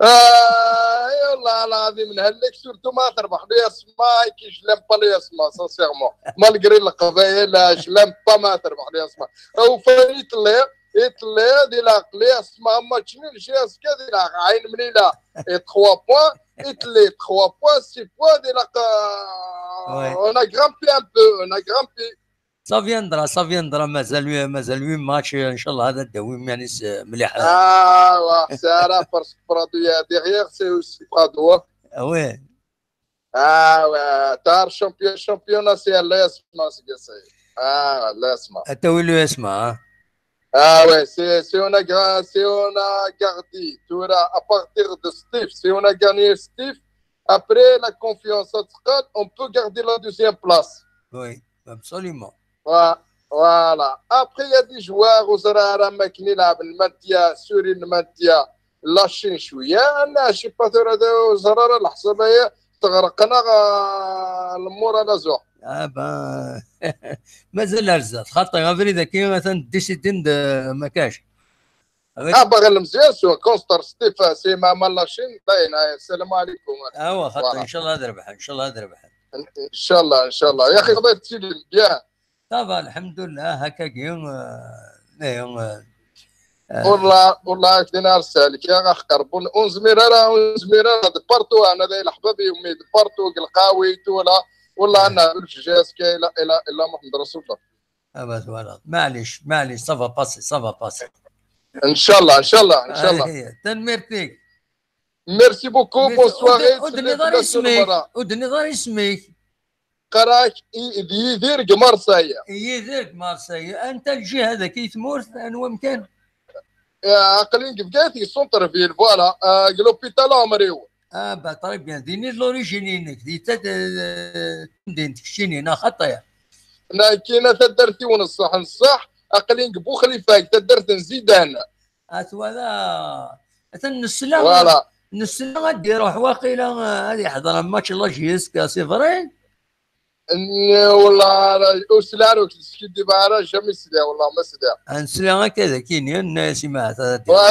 آه، اي والله العظيم نهلك، surtout ما تربح لي اسماء، كي je l'aime pas لي اسماء، sincèrement. Malgré القبايل، je l'aime pas ما تربح لي اسماء. او فاني تلي، يتلي، دي لاق لي اسماء، ما تشني شي اسكا، دي لاق عين منيلة. Et trois points, يتلي trois points, six points, دي لاق. Ouais. On a grimpé un peu, on a grimpé. Ça viendra, ça viendra. مازال، مازال huit matchs، ان شاء الله هذا الدوري يعني س- مليح. Ah, ouais, c'est à la force, Prado, il y a derrière, c'est aussi Prado, hein. Ah ouais. Ah, ouais, t'as champion, championnat, c'est l'AS, c'est ça. Ah, l'AS. حتى هو l'AS، ها. Ah, ouais, c'est, c'est on a, gra- c'est on a gardé, tu vois, à partir de Steve, si on a gagné Steve, après la confiance, on peut garder la deuxième place. Oui, absolument. Ouais, voilà. Après, il y a des joueurs, وزراء ما كاين يلعب المانتيا، سوري المانتيا، لاشين شويه. انا شي با ثور هذا وزراء الحصيله تغرقنا، آه، المور على زوق. اه با مازال ارزات خاطر غير ذاك مثلا ديسيدين ما كاش. اه، باغي المزيان سو كونستر ستيف سي ماما لاشين باين. آه، السلام عليكم. اوا خاطر Voilà. ان شاء الله تربح، ان شاء الله تربح. ان شاء الله، ان شاء الله. يا اخي، قضيت سيدي بيان. صافا الحمد لله هكا كي آه، إيه، آه، والله، والله كدينا رسالك يا اخ قربون. اون زميره راه، اون زميره راه دبارتو، انا داير حبابي يومي دبارتو، قلقاوي، تولا. والله انا بالجاز كاين الا، الا، الا محمد رسول الله. ابا voilà. معليش، معليش، ça va passer، ça va passer. ان شاء الله، ان شاء الله، ان شاء الله. هي تنميرتيك. Merci beaucoup, bonsoir. ودني دار اسمك، ودني دار اسمك. قراك يدير مارسيا. يدير مارسيا. انت الجهه هذاك يثمورت انو مكان؟ عقلين كيف قالت سونتر فيل، voilà. آه، لوبيتال عمريو. اه با très bien. ديني l'origine انك دي تد مدينتك شيني نا خطايا. انا كاينه تدرتي ونصح نصح. عقلين بوخليفه تدرت نزيدان. اتوالا. اثن نسلا Voilà. نسلا غادي يروح واقيلا، آه، هذه يحضر ماتش لا جيسكا، c'est vrai. والله راه اسلا روك سكيدي بارا جامي سلا، والله ما سلا. نسلا هكذا كاينين الناس ما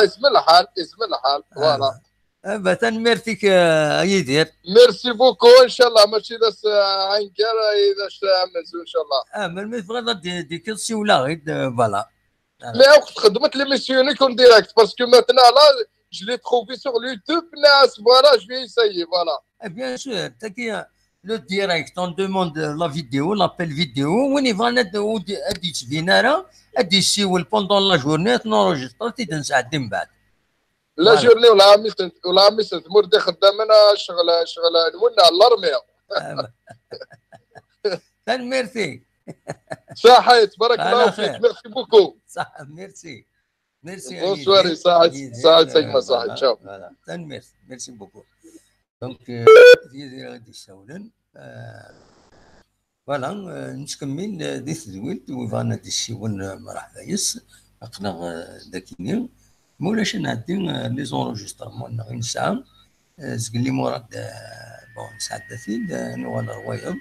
اسم الحال، اسم الحال. Voilà. ابا تنميرتك، آه، يدير. Merci beaucoup. ان شاء الله ماشي بس، آه، عنكر، اذا شامل ان شاء الله. اه من مثل دي دي كيسي ولا غير، آه، voilà. Mais راك خدمت l'émission نيكون direct parce que maintenant là je l'ai trouvé sur YouTube. ناس، voilà, je vais essayer, voilà. Bien sûr, تاكي le direct, on demande la vidéo, l'appel vidéo, وين يبغى اد يتبين راه اد يسيول pendant la journée، تنورجستر تيدنسعدي من بعد. La journée ولا ميسن، ولا ميسن تمور دي خدامنا شغل، شغل نولنا على الارميه. تنميرتي. صحيت، بارك الله فيك. Merci beaucoup. صح، merci. Merci. Bonsoir. صحيت، صحيت سيما، صحيت. Ciao. Voilà. تنميرتي. Merci beaucoup. Donc, euh, غادي يسولن. Voilà, euh, نتكمل، آه، دي تدويلت ويبغانا دي السيون، آه، مرحبا يس. اقنا، آه، داكيني. مولاش نعدي، آه، les enregistrements نغي نسعى. آه، زقلي مراد، آه، bon، نسعد داكين، آه، نوال روايض.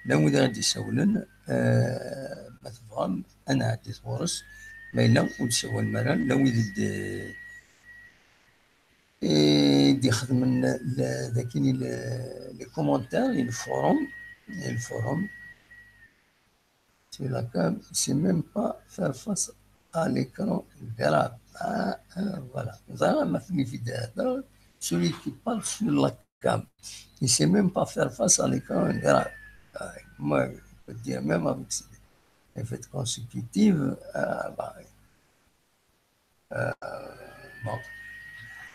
لا وين غادي يسولن، آه، ما تبغام، انا عديت غورس. ما الا وتسول مرا، لا وين د-، إيه، دي خدم ال-، ال-، داكيني ال-، les commentaires، الفوروم، الفوروم. C'est la cam, c'est même pas faire face à l'écran grave. Ah, ah, voilà. زعما ما في في هذا، celui qui parle sur la cam. Il sait même pas faire face à l'écran grave. Ah, moi, je peux dire même avec effet consécutif, ah, bah, آه، bon.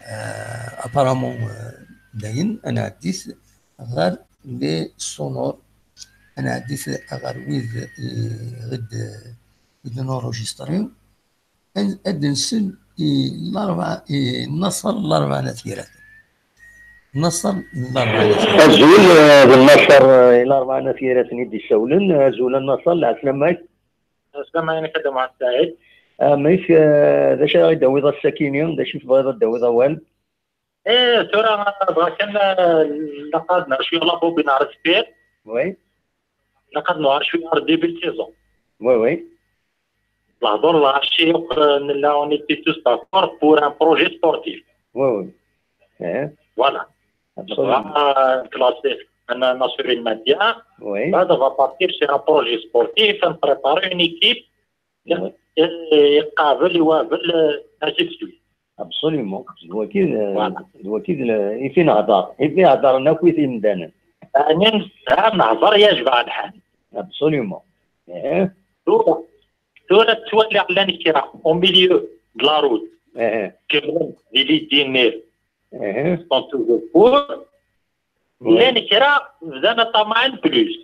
آه، apparemment، آه، داين انا عديت غير les sonores، انا عديت غير ويد، آه، غد، آه، ويد نوروجيستري. اد نسل الاربعه، النصر الاربعه نثيرات. النصر الاربعه نثيرات. ازول، آه، بالنصر، آه، الاربعه نثيرات نيدي سولن، ازول النصر، العسلامه. السلام عليكم، خدام محمد سعيد. Amek, eh, d acu ara yi-d-tawiḍ ass-akini? D acu i tebɣiḍ ad d-tawiḍ awal? Eh, tura, bɣiɣ kan, eh, ilaq ad nerr cwiya la bobine ar deffir. Oui. Ilaq ad nerr cwiya ar début de saison. Oui, oui. Lehdur lɣaci akk, eh, nella, on était tous d'accord pour un projet sportif. Oui, oui. Eh. Voilà. Absolument. Nebɣa, euh, classé, on a, on a assuré le maintien. Oui. Là, on va partir sur un projet sportif, on prépare une équipe, oui, et, et قابل وقابل, euh, ainsi de suite. Absolument. D wagi, euh, voilà. D wagi, euh, i fi nehder. I fi hedren akk i timdanen. Ɛni nesɛa nehder ya jmaɛ lḥal. Absolument. Eh. Tura, tura ttwaliɣ llan kra au milieu de la route. Eh. Kemmlen di les dîners. Eh. Sont toujours pour. Oui. Llan kra bdan aṭamaɛ n plus.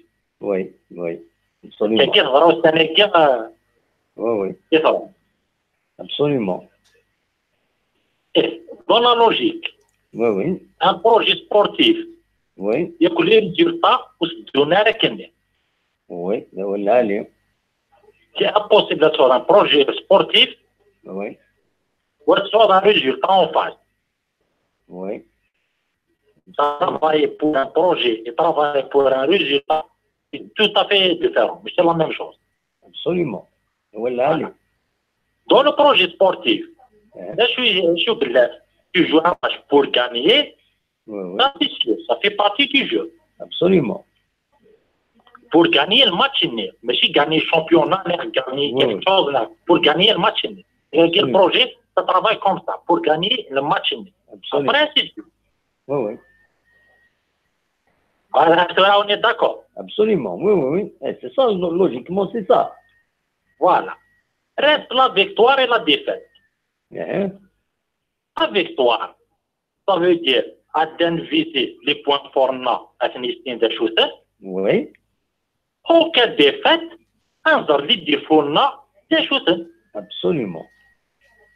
Oui, oui. Absolument. Kagi teḍra ussan-agi, euh, oui, oui, i teḍra. Absolument. Eh, dans la logique. Oui, oui. Un projet sportif. Oui. Yakk les résultats ur s-d-tteddu ara akken-nni. Oui, d awal lɛali. C'est impossible ad tesɛuḍ un projet sportif. Oui. Ur tesɛuḍ un résultat en face. Oui. Travailler pour un projet et travailler pour un résultat, c'est tout à fait différent. Mais c'est la même chose. Absolument. Voilà. Dans le projet sportif, eh, là, je suis, je suis là. Tu joues un match pour gagner. Oui, oui. Ça, c'est sûr. Ça fait partie du jeu. Absolument. Pour gagner le match, mais si gagner le championnat, mais gagner, oui, quelque chose là, pour gagner le match, le projet, ça travaille comme ça, pour gagner le match. Absolument. Après, c'est tout. Oui, oui. Voilà, là, on est d'accord. Absolument, oui, oui, oui. Eh, c'est ça, lo-, logiquement, c'est ça. Voilà. Reste la victoire et la défaite. Eh. La victoire, ça veut dire, ad d-nviser les points forts-nneɣ, ad ten-nissin d acu-ten. Oui. En cas de défaite, ad nẓer les défauts-nneɣ d acu-ten. Absolument.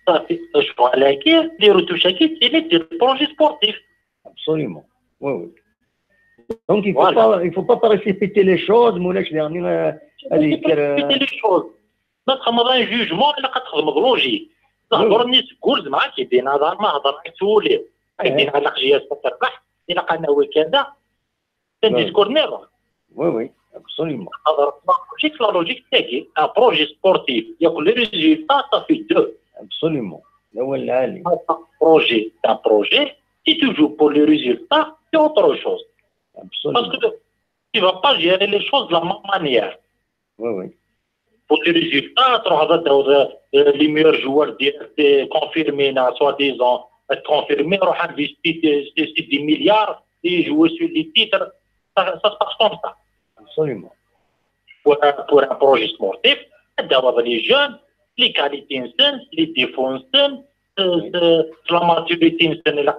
Ṣafi, ccɣel-agi, les retouches-agi, ttili-d di le projet sportif. Absolument. Oui, oui. Donc, il faut, voilà, pas, il faut pas précipiter les choses, ma ulac diɣen, euh, il faut pas précipiter les choses. Ma txedmeḍ un jugement, ilaq ad txedmeḍ logique. Oui. Lehdur-nni seg wul, zemreɣ ad k-id-iniɣ, d arma hedreɣ ak-ttwuliɣ. Ad k-id-iniɣ, ilaq jiya s taterbaḥt, ilaq ad nawi kada. C'est un discours-nniḍen. Oui, oui, absolument. Hedreɣ la logique, la logique tagi, un projet sportif, yakk les résultats, ça fait deux. Absolument. D awal lɛali. Un projet, c'est un projet. Si tu joues pour les résultats, c'est autre chose. Absolument. Parce que tu vas pas gérer les choses de la même manière. Oui, oui. Pour les résultats, tu auras, euh, les meilleurs joueurs di-, di-, confirmés, là, soi-disant, euh, confirmés, on investit, euh, c'est, c'est des milliards, et jouer sur les titres, ça, ça se passe comme ça. Absolument. Pour un, pour un projet sportif, d'avoir les jeunes, les qualités, les défauts, euh, oui, euh, la maturité, la,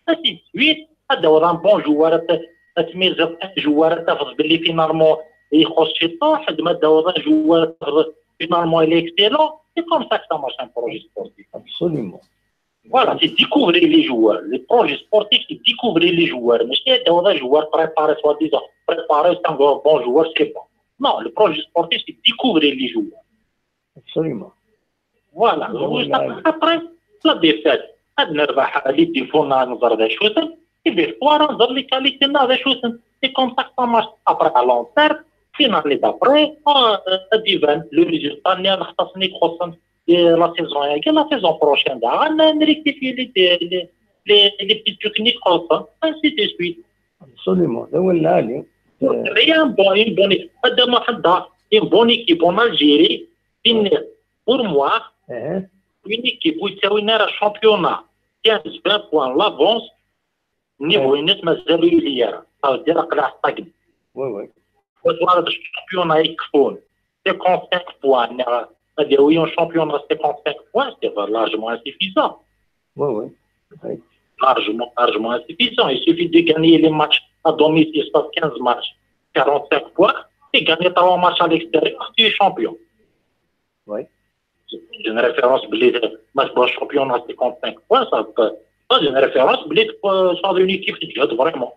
ainsi de suite. Ad d-tawiḍ un bon joueur, ad t-, ad tmizeḍ un joueur, ad tafeḍ belli finalement ixuṣṣ ciṭuḥ, ad ma d-tawiḍ un joueur, ad tafeḍ finalement il est excellent. C'est comme ça que ça marche un projet sportif. Absolument. Voilà, c'est découvrir les joueurs. Les projets sportifs, c'est découvrir les joueurs. Mais c'est d'avoir un joueur préparé, soi-disant préparé, c'est un bon joueur, c'est bon. Non, le projet sportif, c'est découvrir les joueurs. Absolument. Voilà. Voilà. Juste après, après, la défaite. Ad nerbeḥ les défauts-nneɣ, ad nẓer d acu-ten, et victoire, ad nẓer les qualités-nneɣ d acu-ten. C'est comme ça que ça marche. Après, à long terme, une année d'après, euh, ad iban le résultat, nniɣ lextaṣ-nni ixuṣṣen, et la saison-agi, la saison prochaine, daɣen, ad nrectifier les, les, les, les petites trucs-nni ixuṣṣen, ainsi de suite. Absolument. D awal lɛali. Euh, il y a un bon, une bonne équipe. Ad d-awiɣ une bonne équipe en Algérie, une, pour moi, une équipe où il y a un championnat, quinze, vingt points l'avance, niveau, oui, net, mazal ur yelli ara. Ça veut dire, aql-aɣ stagné. Oui, oui. Wa twalaḍ championnat yekfun, cinquante-cinq points, neɣ ad yawi un championnat cinquante-cinq points, c'est largement insuffisant. Oui, oui. Oui. Largement, largement insuffisant. Il suffit de gagner les matchs à domicile, ça fait quinze matchs, quarante-cinq points, et gagner trois matchs à l'extérieur, tu es champion. Oui. C'est une référence, belli ma tebɣiḍ championnat cinquante-cinq points, ça peut, c'est une référence, belli tu peux, ça, une équipe qui joue vraiment.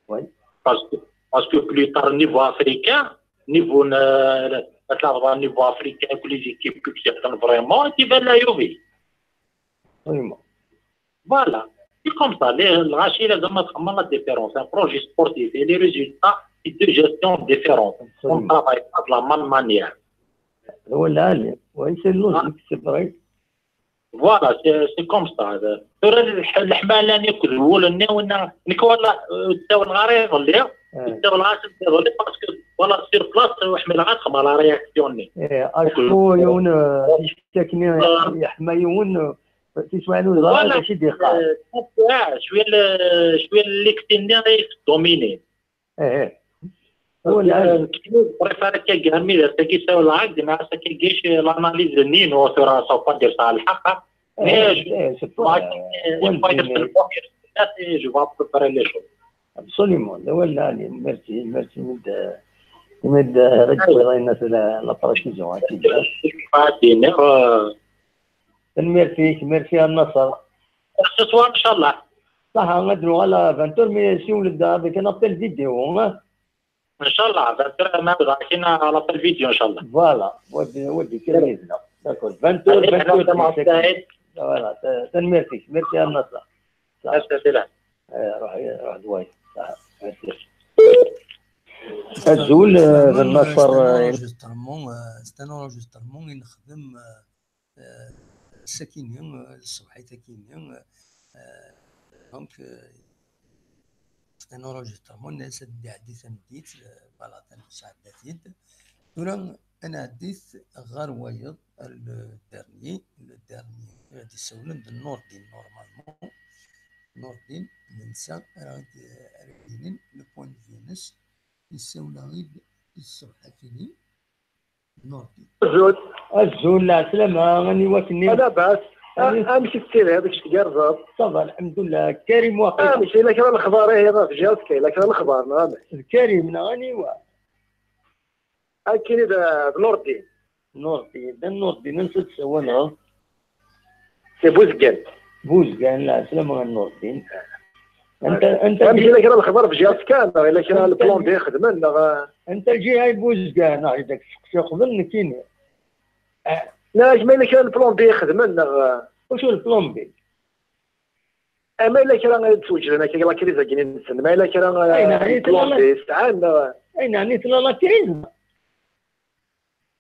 Oui. Parce que, parce que plus tard, niveau africain, niveau, euh, ma tlabeḍ à niveau africain, que les équipes que tu vraiment, et tu vas la Juve. Vraiment. Voilà. C'est comme ça. Les, le Rachid, là, ça m'a vraiment la différence. Un projet sportif et les résultats, c'est deux gestions différentes. On ne travaille pas de la même manière. Voilà, c'est logique, c'est vrai. Voilà, c'est comme ça. Tura leḥmala-nni akked wul-nni, winna, nekk wala, euh, ttawel ɣer iḍelli, ttawel ɣer iḍelli, parce que, voilà, sur place, ḥemmleɣ ad xemmeɣ la réaction-nni. Acku yiwen, euh, ticki akken yeḥma yiwen, euh, tiswaɛin ur ẓriɣ ara d acu i d-yeqqar. Euh, cwiya l-, cwiya l-, likti-nni i t-dominin. Ih, ih. Wala. Nekk, je préfère akka armi d ass-agi ssawleɣ-ak-d, neɣ ass-agi l'analyse-nni-inu tura, ça veut pas dire ça lḥeqq, mais je, je vais à peu près les choses. Absolument. D awal lɛali. Merci, merci imi d-, imi d-, la précision, hein. Tanemmirt-ik, merci a Naṣer. Ce soir, ncallah. Ṣaḥa, ad nuɣal à vingt heures, mais siwel-d avec un appel vidéo, hein. Ncallah, vingt heures, ma bɣa kina l'appel vidéo, ncallah. Voilà, wadi, wadi, kien yid-neɣ. D'accord, vingt heures, vingt heures. Voilà, ta-, tanemmirt-ik, merci a Naṣer. Merci, merci. Eh, ruḥ, ruḥ d wayeḍ. Azul, eh, d Naṣer, c'est un, euh, enregistrement, euh, c'est un enregistrement i nexdem, euh, euh, sakini, euh, ṣṣbeḥ-agi, euh, euh, donc, euh, c'est un enregistrement, nnas ad d-iɛeddi tameddit, euh, voilà, tameddit sɛeddat-id. Tura, ad nɛeddi ɣer wayeḍ, le dernier, le dernier, ad d-issawlen d Nurdin, normalement. Nurdin, d netta ara d-, ara d-yinin le point de vue-ines, yessawel-aɣ-id ṣṣbeḥ-agi. Nurdin. Azul. Azul, lɛeslama, aniwa-k-nni? Labas. Ani- A-, amek i tettiliḍ, amek tgerrzeḍ? Ça va, lḥemdullah. Karim waqila. Amek, yella kra n lexbar, ihi, ɣef Jihaz, yella kra n lexbar, neɣ amek? D Karim, neɣ aniwa? Akkin d, d Nurdin. Nurdin, d Nurdin, ansa d-tessawaleḍ? C'est Buzgan. Buzgan, lɛeslama a Nurdin. Anta, anta... Amek, yella kra n lexbar f J S K, neɣ yella kra n plan B ixedmen, neɣ? Anta lǧiha i Buzgan, neɣ i dak-sseqsiɣ qbel nekkini? Ah. Neɣ ma yella kra n plan B ixedmen, neɣ? Wacu n plan B? Ah, ma yella kra ad d-swejden akka la crise-agi-nsen, ma yella kra, ayen, euh, ɛni plan tella la-, B sɛan, neɣ? Ayen, ɛni tella la crise?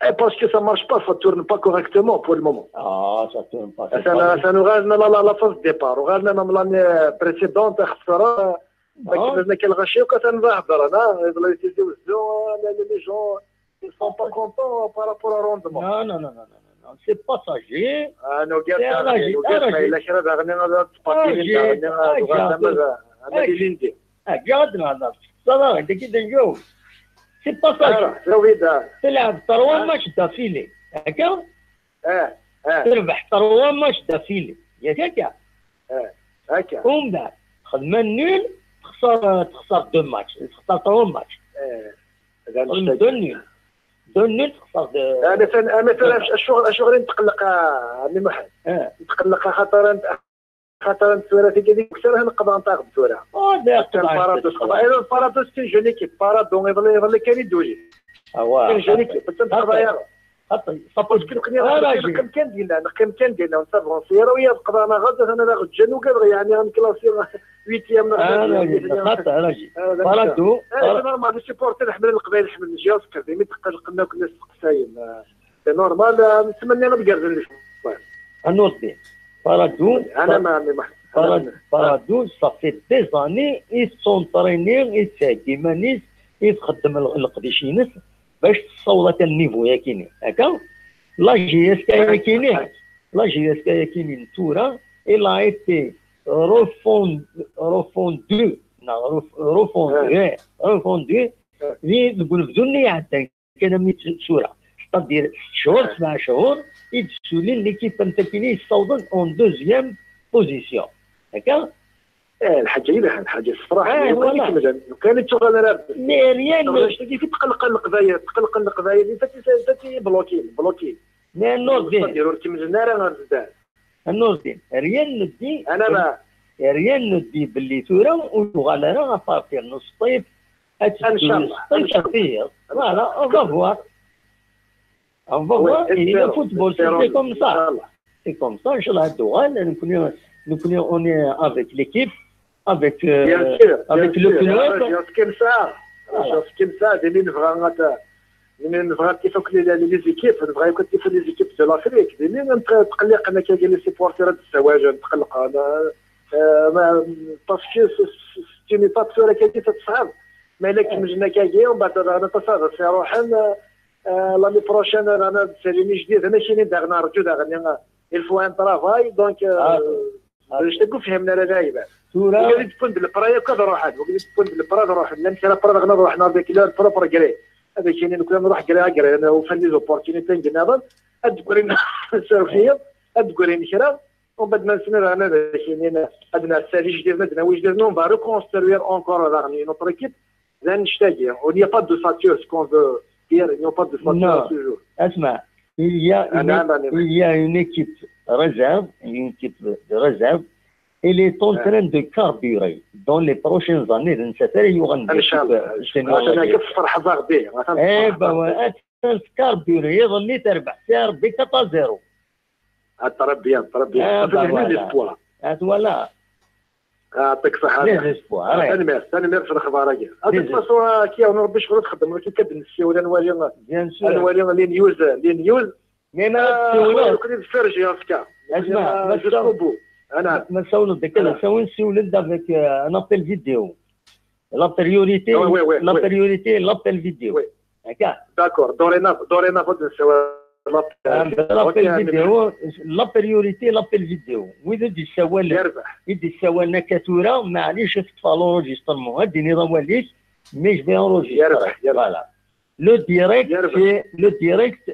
Eh, parce que ça marche pas, ça tourne pas correctement pour le moment. Ah, ça tourne pas, c'est pas vrai. Atan, atan uɣalen la, la, la phase de départ. Uɣalen même l'année précédente, xesren, euh, ma kemmlen akka lɣaci akk, atan d ahedder, ana, les, les, les gens, ils sont pas contents par rapport au rendement. Non, non, non, c'est passager. Ah, nugi-d, c'est daɣen, arrêté, nugi-d, arrêté. Ma yella kra daɣen, ad, ad tpakirin daɣen, ad uɣalen ama d, ama d ilindi. Akka ad nehder. Teṭṭseḍ-aɣ-d, akka d nǧaweb. C'est pas ça. Ara, zawida. Telɛeb trois matchs d'affilée. Akka? Eh, eh. Terbeḥ trois matchs d'affilée. Yak akka? Eh, akka. Umbeɛd, xedmen nul, texṣer, texṣer deux matchs, texṣer trois matchs. Eh, xedmen deux nul. Deux nul, texṣer deux. Acu, acu, acuɣer i netqelleq, a ɛemmi Muḥend? Eh. Netqelleq axaṭer ant-, Xaṭer tura tigadi uktar ad neqḍeɛ ntaɣ tura. Oh, d Parado, c'est une jeune équipe. Parado, iḍelli, iḍelli kan i d-uli. C'est une jeune équipe, ur tt-neqḍeɛ ara. Parce que nekkni neqqim kan dinna, neqqim kan dinna, ur nettavansi ara, wiyaḍ qḍan aɣ-d, atan ad aɣ-ǧǧan ugadeɣ, yeɛni ad nklasi huitième neɣ septième. Parado. C'est normal, les supporters ḥemmlen Leqbayel, ḥemmlen J S K, daymi tqellqen akk nnas seqsayen. C'est normal, euh, nettmenni ad gerrzen les joueurs. A Nurdin, Parado, Parado, ça fait des années, i tettunṭrinin, i tettheggi iman-is, i txeddem l-, leqdic-ines, bac tessaweḍ akka niveau-yakini. Akka? La J S K yakini, la J S K yakini n tura, il a été refond-, refondu, neɣ ref-, refondu, refondu, di, deg unebdu-nni iɛeddan. Kan am tura. C'est-à-dire, ccehur, sebɛa cchur, i d-ssulin l'équipe am takini yessawḍen en deuxième position. Akka? Eh, lḥaǧa yelhan, lḥaǧa tefreḥ. Eh, voilà. Lukan i ttuɣal ara. Mais rien ne... Tqelqen Leqbayel, tqelqen Leqbayel, i fati, fati bloqué, bloqué. Mais Nurdin. C'est-à-dire, ur kemmlen ara ɣer sdat. A Nurdin, rien ne dit, rien ne dit belli tura ur tuɣal ara à partir n Sṭif, ad teddu Sṭif, ad tiyeḍ. Voilà, on va voir. On va voir, il est le football, c'est comme ça. C'est comme ça, inchallah, ad d-uɣal, nekkni, nekkni, on est avec l'équipe, avec, euh, bien sûr, avec bien le sûr. club. Parce que ça, parce que ça, d ayen i nebɣa ad, d ayen i nebɣa ad tifak les, les équipes, nebɣa akk ad tifak les équipes de l'Afrique, d ayen i tqelliqen akka les supporters ad ttzawajen, tqelqen, euh, ma, parce que c'est, c'est une étape tura akka i tesɛam. Ma la kemmlen akkagi, umbeɛd daɣen aṭas ad as-iruḥen, euh, l'année prochaine, daɣen ad d-ssalin ijdiden, akini daɣen rǧu daɣen, il faut un travail, donc, euh, d acu ur fhimen ara lɛibad. Tura wigi d point de départ yakk ad ruḥen, wigi d point de départ ad ruḥen, llan kra après daɣen ad ruḥen avec leur propre gré. Ad ak-inin nekkni ad nruḥ gré à gré, ufan des opportunités nniḍen, ad d-ggrin serfiyeḍ, ad d-ggrin kra, umbeɛd ma nesni daɣen ad ak-inin ad nɛessel ijdiden, ad nawi ijdiden, on va reconstruire encore daɣen une autre équipe. D annect-agi. Il n'y a pas d'ossature, ce qu'on veut dire, il n'y a pas d'ossature à ce jour. Asma, il y a une, il y a une équipe réserve, une équipe de réserve. Elle est en train de carburer. Dans les prochaines années, d nettat ara yuɣen d l'équipe senior. Atan akka tferḥeḍ-aɣ-d. Eh ben ouais, atan tcarburer, iḍelli terbeḥ si Rebbi quatre à zéro. Ah, très bien, très bien. Ça fait l'espoir. Ah, voilà. Yɛṭik ṣṣeḥḥa. Des espoirs. Tanemmirt, tanemmirt ɣef lexbar-agi. De toute façon, akka yawen Rebbi ccɣel ad txeddem, akken kan ad nessiwel, ad nwali, ad nwali les news, les news. Mais ma tessiwleḍ, nekkni d Sergi Oscar. Jusqu'au bout. Ma tessawleḍ d akken ad nessiwel avec, euh, un appel vidéo. La priorité, la priorité, l'appel vidéo. Akka. D'accord. Dorénavant, dorénavant, l'appel vidéo, la priorité, l'appel vidéo. Wid i d-yessawalen, i d-yessawalen akka tura, maɛlic, ad teṭṭfeḍ l'enregistrement. Ad d-tiniḍ awal-ik, mais je vais enregistrer. Voilà. Le direct, c'est le direct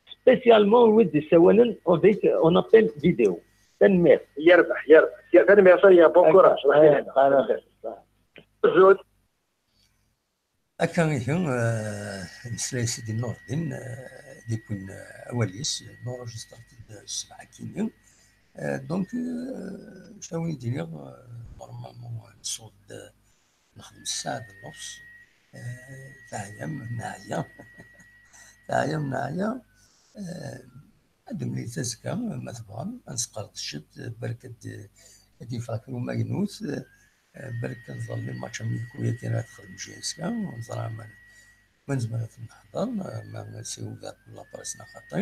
spécialement wid d-yessawalen avec, on appel vidéo. Tanemmirt. Yerbeḥ, yerbeḥ. Tanemmirt, ça y est, bon courage. Akka ihi, eh, nesla i Sidi Nurdin, eh, d-yewwin, eh, awal-is, nurejistra-t-id ssbeɛ akkin-nni. Eh, donc, eh, acu ara wen-d-iniɣ, eh, normalement, eh, nṣuḍ-d, eh, nexdem ssaɛa d nnefs, eh, teɛyam, neɛya. Teɛyam, neɛya. Eh, ad d-nemlil azekka, ma tebɣam, ad nesqerdec ciṭ, berk ad d-, ad d-yeffeɣ kra umaynut, eh, berk ad nẓer les matchs amicaux-agi ara texdem J S K, ur neẓri ma, ma nezmer ad ten-neḥḍer, eh, ma siwel la presse neɣ xaṭi.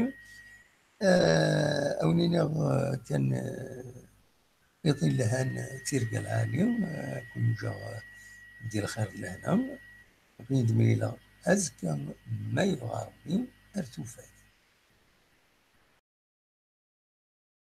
Eh, ad wen-iniɣ, eh, kan, eh, iḍ yelhan, eh, tirga lɛali, eh, ad ken-ǧǧeɣ, eh, di lxir d lehna. Ad ken-id-mlileɣ azekka, ma yebɣa Rebbi, ar tufat.